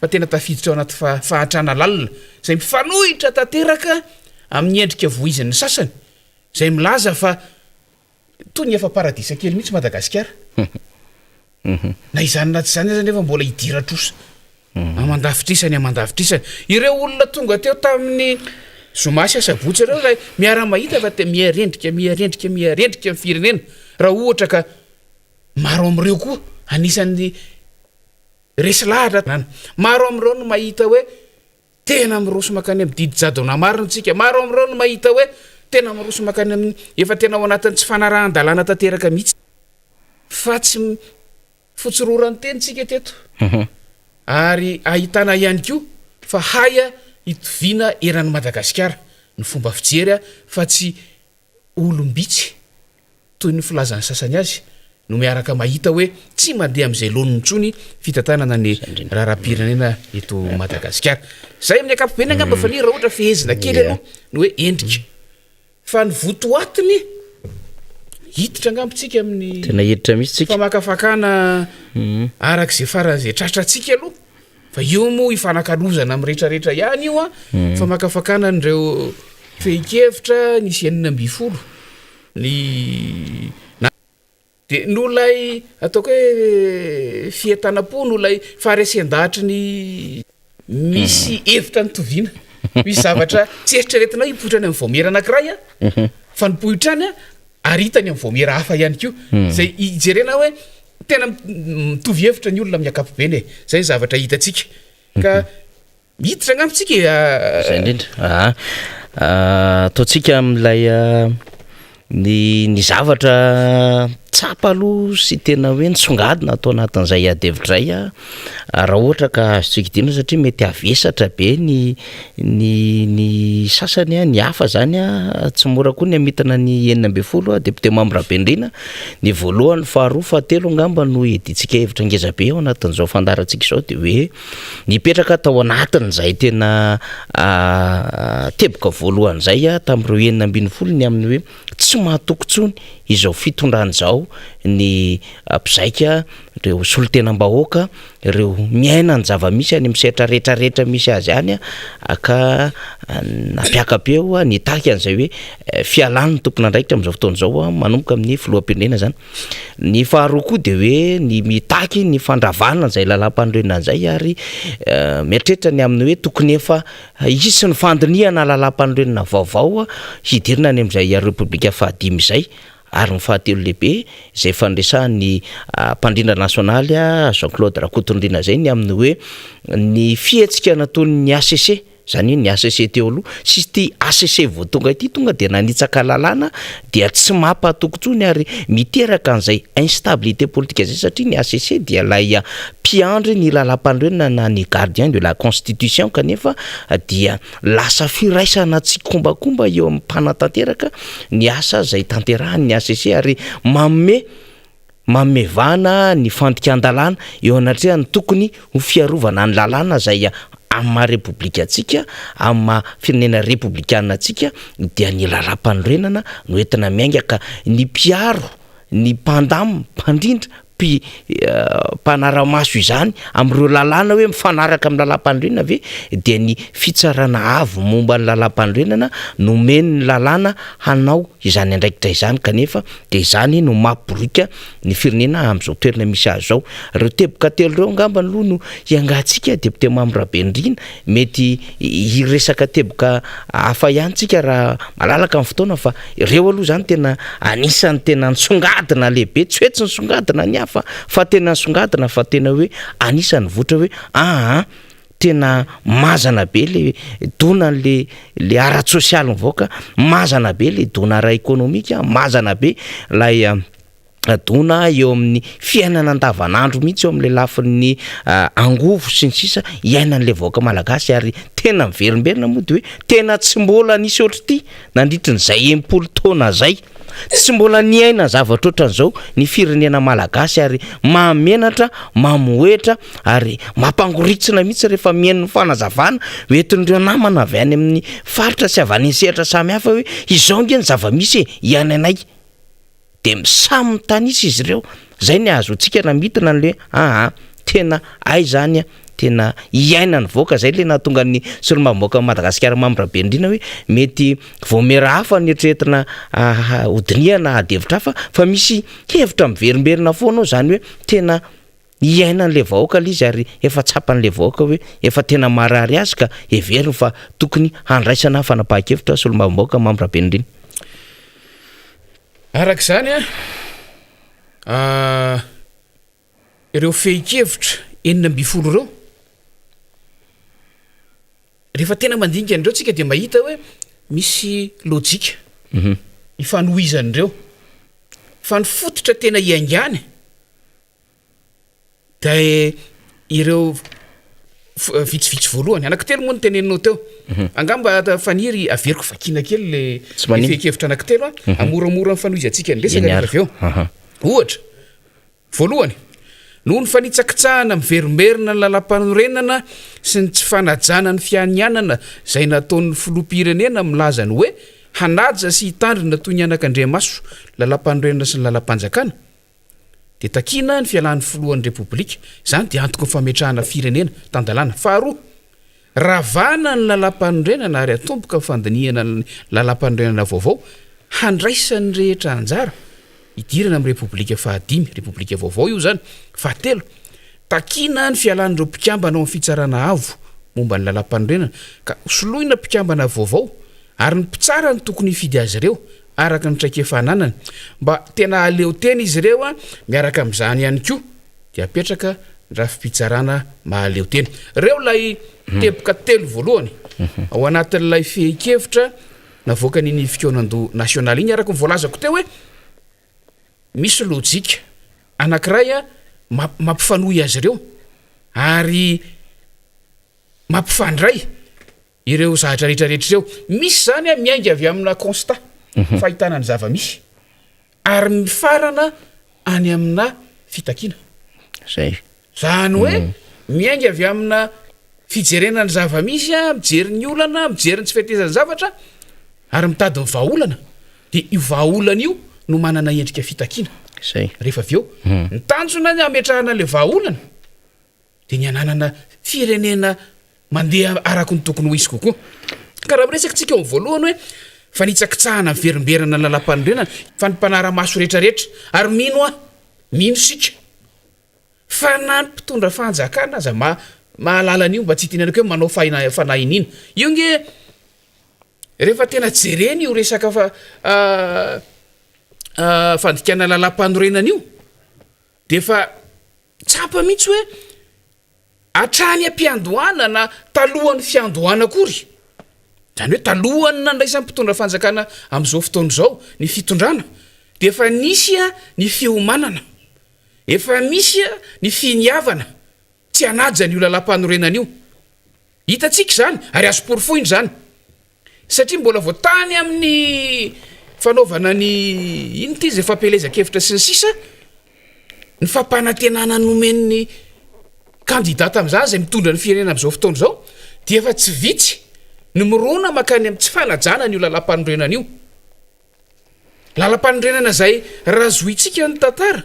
fa tena tafiditra ao anaty fahantrana lalina izay mifanohitra tanteraka amin'ny endrika voizin'ny sasany izay milaza fa toy ny efa paradisa kely mihitsy Madagasikara. Na izany na tsy izany aza anefa mbola hidiran-trosa aman-davitrisany aman-davitrisany. Ireo olona tonga teo tamin'ny zoma sy asabotsy ireo ilay miara-mahita fa te miha-rendrika, miha-rendrika, miha-rendrika ny firenena. Raha ohatra ka maro amin'ireo koa anisan'ny resy lahatra. Maro amin'ireo no mahita hoe tena miroso mankany amin'ny didy jadona marina isika. Maro amin'ireo no mahita hoe tena miroso mankany amin'ny efa tena ao anatin'ny tsy fanarahan-dalàna tanteraka mihitsy. Fa tsy Fotsy rora ny teny tsika teto. Ary ahitana ihany koa fa hay itoviana eran'i Madagasikara ny fomba fijery fa tsy olom-bitsy toy ny filazan'ny sasany azy no miaraka mahita hoe tsy mandeha amin'izay laoniny intsony fitantanana ny raharaham-pirenena eto Madagasikara. Izay amin'ny ankapobeny angamba fa ny raha ohatra fehezina kely aloha ny hoe endrika. Fa ny votoatiny, hiditra angamba tsika amin'ny Tena hiditra mihitsy tsika. famakafakana araka izay faran'izay tratrantsika aloha, fa io moa ifanakalozana amin'ny rehetrarehetra ihany io an, famakafakana an'ireo fehin-kevitra nisy 16 ny na. Dia noho ilay ataoko hoe fientanam-po, noho ilay faharesen-dahatry ny misy hevitra nitoviana, misy zavatra tsy eritreretinao hipoitra any amin'ny vaomiera anankiray an, fa nipoitra any an, ary hita any amin'ny vaomiera hafa ihany koa, izay hijerena hoe tena mitovy hevitra ny olona amin'ny ankapobeny e, izay ny zavatra hitantsika. Ka Miditra angamba tsika e. Izay indrindra. Aa. Ataontsika amin'ilay ny ny zavatra tsapa aloha sy tena hoe nisongadina ato anatin'izay ady hevitra izay an, raha ohatra ka azontsika idinana satria mety havesatra be ny ny ny sasany an, ny hafa zany an, tsy mora koa ny hamitana ny 16 député membre Bendrina, ny voalohany, faharoa, fahatelo angamba no iadiantsika hevitra ngeza be ao anatin'izao fandaharantsika izao dia hoe Nipetraka tao anatin'izay tena teboka voalohany izay tamin'ireo 16 ny amin'ny hoe tsy mahatoky intsony izao fitondrana izao ny mpizaika, ireo solontenam-bahoaka, ireo miaina ny zava-misy any amin'ny sehatra rehetra rehetra misy azy any ka nampiaka-peo nitaky an'izay hoe fialan'ny tompon'andraikitra amin'izao fotoana izao manomboka amin'ny filoham-pirenena izany. Ny faharoa koa dia hoe ny mitaky ny fandravana izay lalàmpanorenana izay ary mieritreritra ny amin'ny hoe tokony efa hisy ny fandinihana lalàmpanorenana vaovao hidirana any amin'izay Repoblika fahadimy izay. Ary ny fahatelo lehibe izay efa niresahan'ny mpandrindra nasionaly Jean Claude Rakotonirina izay ny amin'ny hoe ny fihetsika nataon'ny hcc Izany hoe ny hcc teo aloha sy ity hcc vao tonga ity tonga dia nanitsaka lalàna dia tsy mampahatoky intsony ary miteraka an'izay instabilité politique izay satria ny hcc dia ilay mpiandry ny lalàmpanorenana na ny gardien de la constitution kanefa dia lasa firaisana tsikombakomba eo amin'ny mpanatanteraka ny asa izay tanterahan'ny hcc ary manome Manome vahana ny fandikan-dalàna eo anatrehan'ny tokony ho fiarovana ny lalàna izay amin'ny maha repoblika antsika, amin'ny maha firenena repoblikana antsika dia ny lalàmpanorenana no entina miainga ka ny mpiaro, ny mpandamina, mpandrindra, mpi mpanara-maso izany amin'ireo lalàna hoe mifanaraka amin'ny lalàmpanorenana ve dia ny fitsarana avo momba ny lalàmpanorenana nomen'ny lalàna hanao izany andraikitra izany kanefa dia izany no mampiboriaka ny firenena amin'izao toerana misy azy izao. Ireo teboka telo ireo angamba aloha no hiangahantsika député Mamy Rabenirina, mety hiresaka teboka hafa ihany tsika raha malalaka ny fotoana fa ireo aloha izany tena anisan'ny tena nisongadina lehibe, tsy hoe tsy nisongadina ny hafa fa tena nisongadina fa tena hoe anisan'ny votra hoe aa tena mazana be le dona le le ara-tsosialy mivoaka, mazana be le dona ara-ekonomika, mazana be lay dona eo amin'ny fiainana andavanandro mihitsy eo amin'ilay lafiny angovo sy ny sisa iainan'ilay vahoaka malagasy ary tena miverimberina moa de hoe tena tsy mbola nisy ohatr'ity nandritry ny zay 60 taona zay, tsy mbola niaina zavatra ohatran'izao ny firenena malagasy ary mahamenatra, mamohehitra ary mampangoritsina mihitsy rehefa mihaino ny fanazavana hoentin'ireo namana avy any amin'ny faritra sy avy any amin'ny sehatra samihafa hoe izao nge ny zava-misy e, iainanay. de samy mitanisa izy ireo, zay ny ahazoantsika namidina an'le aa tena hay zany a, tena iainan'ny vahoaka, zay le nahatonga ny solombavambahoakan'i Madagasikara Mamy Rabenirina hoe mety vaomiera hafa no eritreretina hodinihana ady hevitra hafa fa misy hevitra miverimberina foana ao zany hoe tena iainan'le vahoaka le izy ary efa tsapan'le vahoaka hoe efa tena marary azy ka heveriny fa tokony handraisana fanapahan-kevitra solombavambahoaka Mamy Rabenirina. Araka izany, ireo fehin-kevitra 16 ireo, rehefa tena mandinika an'ireo tsika dia mahita hoe misy lojika ifanohizan'ireo, fa ny fototra tena iaingany Dia ireo vitsivitsy voalohany, anankitelo moa no teneninao teo. Angamba Faniry averiko vakiana kely le Tsy maninona. fehin-kevitra anankitelo an, hamoramora ny fanohizantsika ny resaka Eny rehefa ary. avy eo. Aha. Ohatra, voalohany, noho ny fanitsakitsahana miverimberina ny lalàmpanorenana sy ny tsy fanajana ny fianianana izay nataon'ny filoham-pirenena milaza ny hoe hanaja sy hitandrina toy ny anakandriamaso lalàmpanorenana sy ny lalàm-panjakana, dia takiana ny fialan'ny filohan'ny Repoblika. Izany dia antoky ny fametrahana firenena tan-dalàna. Faharoa, ravana ny lalàmpanorenana ary atomboka ny fandinihana ny lalàmpanorenana vaovao handraisan'ny rehetra anjara hidirana amin'ny Repoblika fahadimy, Repoblika vaovao io izany. Fahatelo, takiana ny fialan'ireo mpikambana ao amin'ny Fitsarana Avo momba ny lalàmpanorenana ka hosoloina mpikambana vaovao ary ny mpitsara no tokony hifidy azy ireo araka ny traikefa ananany mba tena hahaleo tena izy ireo miaraka amin'izany ihany koa dia apetraka ny rafi-pitsarana mahaleo tena. Ireo ilay teboka telo voalohany ao anatin'ilay fehin-kevitra navoakan'iny fikaonandoha nasionaly iny araka ny voalazako teo hoe misy lojika anankiray mampifanohy azy ireo ary mampifandray Ireo zavatra rehetra rehetra ireo. Misy izany an, miainga avy amina constat, fahitana ny zava-misy, ary mifarana any amina fitakiana. Zay. Izany hoe miainga avy amina fijerena ny zava-misy an, mijery ny olana, mijery ny tsy fetezan'ny zavatra, ary mitady ny vahaolana. Dia io vahaolana io no manana endrika fitakiana. Zay. Rehefa avy eo. Ny tanjona ny hametrahana ilay vahaolana dia ny hananana firenena mandeha araka ny tokony ho izy kokoa. Ka raha miresaka tsika eo amin'ny voalohany hoe fanitsakitsahana miverimberina ny lalàmpanorenana, fa ny mpanara-maso rehetrarehetra, ary mino aho, mino isika, fa na ny mpitondra fanjakana aza mahalala an'io, mba tsy hitenenako hoe manao fanahy iniana. Io nge rehefa tena jerena io resaka fandikana lalàmpanorenana io, dia efa tsapa mihitsy hoe hatrany am-piandohana na talohan'ny fiandohana akory, izany hoe talohan'ny nandraisan'ny mpitondra fanjakana amin'izao fotoana izao ny fitondrana dia efa nisy ny fiomanana, efa misy ny finiavana tsy hanaja an'io lalàmpanorenana io. Hitantsika izany ary azo porofoina izany satria mbola vao tany amin'ny fanaovana ny inona ity izay fampielezan-kevitra sy ny sisa ny fampanantenana nomen'ny kandida tamin'izany izay mitondra ny firenena amin'izao fotoana izao dia efa tsy vitsy ny mirona mankany amin'ny tsy fanajana an'io lalàmpanorenana io. Lalàmpanorenana izay raha zohintsika ny tantara.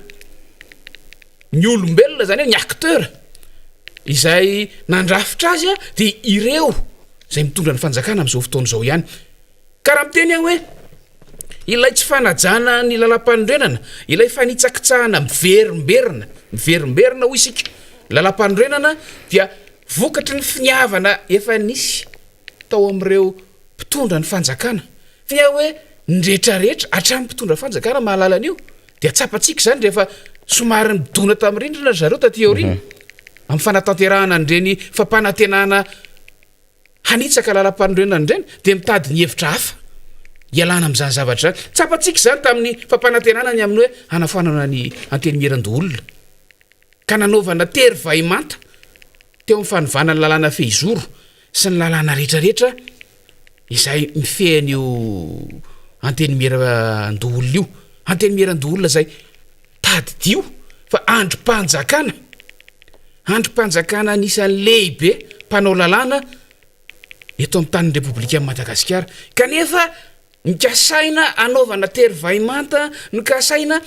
Ny olombelona izany hoe ny acteur izay nandrafitra azy dia ireo izay mitondra ny fanjakana amin'izao fotoana izao ihany. Ka raha miteny aho hoe ilay tsy fanajana ny lalampanorenana, ilay fanitsakitsahana miverimberina, miverimberina hoy isika, lalampanorenana dia vokatry ny finiavana efa nisy tao amin'ireo mpitondra ny fanjakana. Ny hoe ny rehetrarehetra, hatramin'ny mpitondra fanjakana mahalala an'io, dia tsapantsika izany rehefa somary nidona tamin'ny rindrina ry zareo taty aoriana, amin'ny fanatanterahana an'ireny fampanantenana hanitsaka lalam-panorenana ireny, dia mitady ny hevitra hafa hialana amin'izany zavatra izany. Tsapantsika izany tamin'ny fampanantenana ny amin'ny hoe hanafoanana ny Antenimierandoholona, ka nanaovana tery vahimanta teo amin'ny fanovana ny lalàna fehizoro sy ny lalàna rehetrarehetra izay mifehy an'io Antenimierandoholona io. Antenimierandoholona izay tadidio fa andrim-panjakana, andrim-panjakana anisan'ny lehibe mpanao lalàna eto amin'ny tanin'ny Repoblikan'i Madagasikara. Kanefa nikasaina hanaovana tery vahimanta, nokasaina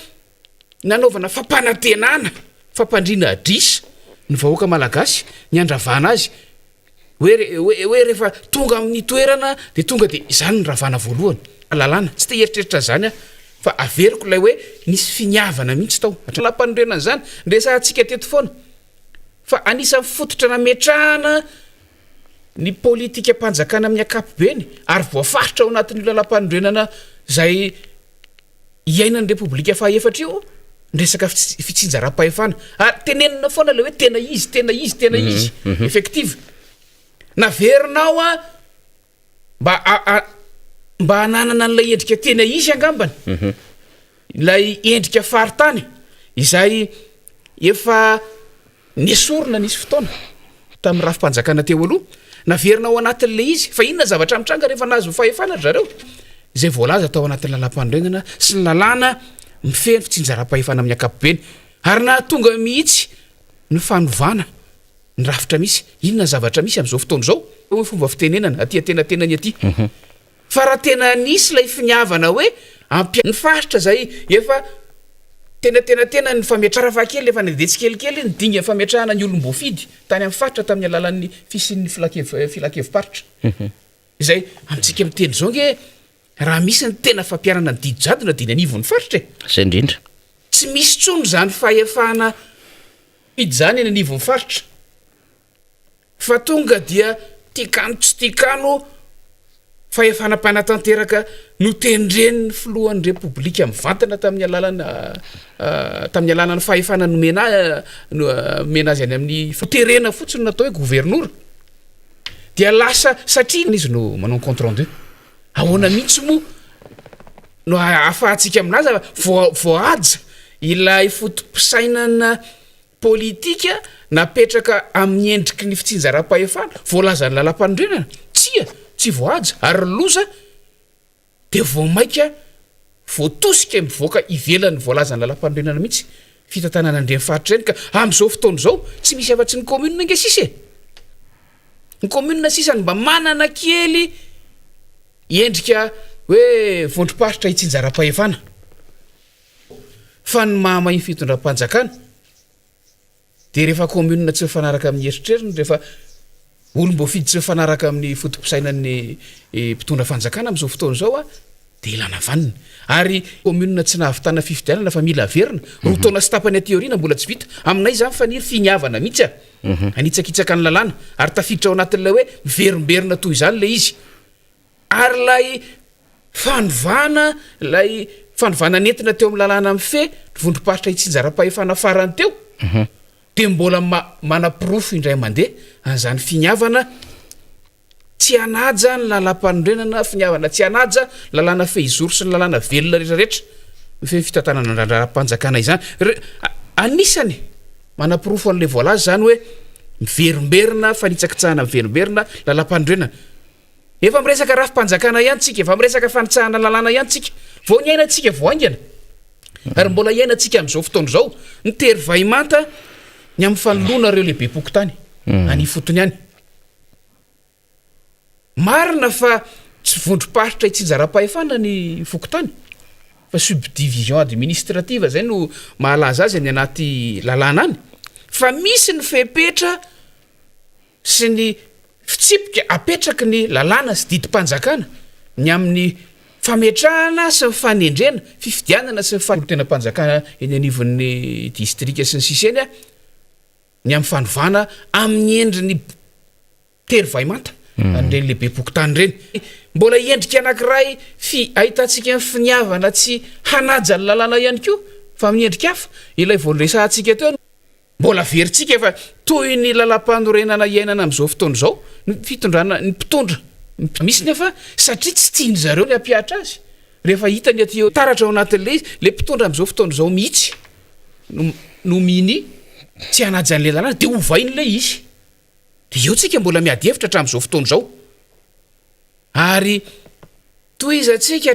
nanaovana fampanantenana, fampandriana adrisa ny vahoaka malagasy, ny handravana azy, hoe hoe hoe rehefa tonga amin'ny toerana dia tonga dia izany no ravana voalohany. Lalàna, tsy te hieritreritra an'izany aho fa averiko ilay hoe nisy finiavana mihitsy tao, hatramin'ny lampanorenana izany, niresahantsika teto foana fa anisan'ny fototra nametrahana ny politikam-panjakana amin'ny ankapobeny ary voafaritra ao anatin'io lalam-panorenana izay iainan'ny Repoblika fahaefatra io ny resaka fitsinjaram-pahefana. Ary tenenina foana ilay hoe tena izy, tena izy, tena izy. Effective. Naverinao a mba mba hananana an'ilay endrika tena izy angambany. Ilay endrika faritany izay efa Nesorina nisy fotoana tamin'ny rafi-panjakana teo aloha, naverina ao anatin'ilay izy. Fa inona ny zavatra mitranga rehefa nahazo fahefana ry zareo? Izay voalaza tao anatin'ny lalàmpanorenana sy ny lalàna mifehy ny fitsinjaram-pahefana amin'ny ankapobeny. Ary nahatonga mihitsy ny fanovana ny rafitra misy. Inona ny zavatra misy amin'izao fotoana izao? Hoy ny fomba fitenenana aty antenatenany aty. Fa raha tena nisy ilay finiavana hoe ampia. Ny faritra izay efa tena tena tena ny fametrahana fahakeliny efa nandeha tsikelikely ny dingan'ny fametrahana ny olom-boafidy tany amin'ny faritra tamin'ny alalan'ny fisian'ny filankevi-paritra. Izay amintsika miteny izao ange raha misy ny tena fampiharana ny didy jadona dia ny anivon'ny faritra e! Izay indrindra. Tsy misy intsony izany fahefana fidy izany eny anivon'ny faritra. Fa tonga dia tiakano tsy tiakano fahefana mpanatanteraka notendren'ny filohan'ny Repoblika mivantana tamin'ny alalana tamin'ny alalan'ny fahefana nomena nomena azy any amin'ny terena fotsiny natao hoe governora dia lasa satria izy no manao ny compte rendu. Ahoana mihitsy moa no ahafahantsika milaza fa voahaja ilay foto-pisainana Politika napetraka amin'ny endriky ny fitsinjaram-pahefana voalazan'ny lalàmpanorenana? Tsia, tsy voahaja, ary ny loza dia vao mainka voatosika mivoaka ivelan'ny voalazan'ny lalàmpanorenana mihitsy fitantanana an'ireny faritra ireny ka amin'izao fotoana izao tsy misy afa-tsy ny commune ange sisa e! Ny commune sisa no mba manana kely endrika hoe vondrom-paritra itsinjaram-pahefana. Fa ny mahamay ny fitondram-panjakana dia rehefa commune tsy mifanaraka amin'ny eritreriny, rehefa olom-boafidy tsy mifanaraka amin'ny foto-pisainan'ny mpitondra fanjakana amin'izao fotoana izao dia ilana vaniny. Ary commune tsy nahavitana fifidianana fa mila averina, roa taona sy tapany aty aoriana mbola tsy vita. Aminay izany faniry finiavana mihitsy hanitsakitsaka ny lalàna ary tafiditra ao anatin'ilay hoe miverimberina toy izany ilay izy. Ary ilay fanovana, ilay fanovana nentina teo amin'ny lalàna mifehy ny vondrom-paritra itsinjaram-pahefana farany teo dia mbola manaporofo indray mandeha an'izany finiavana tsy hanaja ny lalàmpanorenana, finiavana tsy hanaja ny lalàna fehizoro sy ny lalàna velona rehetrarehetra mifehy ny fitantanana ny raharaham-panjakana izany. Anisany manaporofo an'ilay voalaza izany hoe miverimberina, fanitsakitsahana miverimberina lalàmpanorenana. Efa miresaka rafi-panjakana ihany tsika, efa miresaka fanitsahana lalàna ihany tsika. Vao niainantsika vao haingana ary mbola iainantsika amin'izao fotoana izao ny tery vahimanta ny amin'ny fanoloana ireo lehibem-pokontany any ifotony any. Marina fa tsy vondrom-paritra itsinjaram-pahefana ny fokontany. fa subdivision administrative zay no mahalaza azy any anaty lalàna any, fa misy ny fepetra sy ny fitsipika apetraky ny lalàna sy didim-panjakana ny amin'ny fametrahana sy ny fanendrena, fifidianana sy ny solontenam-panjakana eny anivon'ny distrika sy ny sisa eny, ny amin'ny fanovana amin'ny endriny tery vay manta an'ireny lehibem-pokontany ireny. Mbola endrika anankiray fi ahitantsika ny finiavana tsy hanaja ny lalàna ihany koa fa amin'ny endrika hafa, ilay vao noresahantsika teo. Mbola averintsika fa toy ny lalàmpanorenana iainana amin'izao fotoana izao ny fitondrana ny mpitondra. Misy nefa satria tsy tian-dry zareo ny hampihatra azy rehefa hitany aty taratra ao anatin'ilay izy, ilay mpitondra amin'izao fotoana izao mihitsy no no minia tsy hanaja an'ilay lalàna dia ovainy ilay izy. Dia eo tsika mbola miady hevitra hatramin'izao fotoana izao. Ary tohizantsika.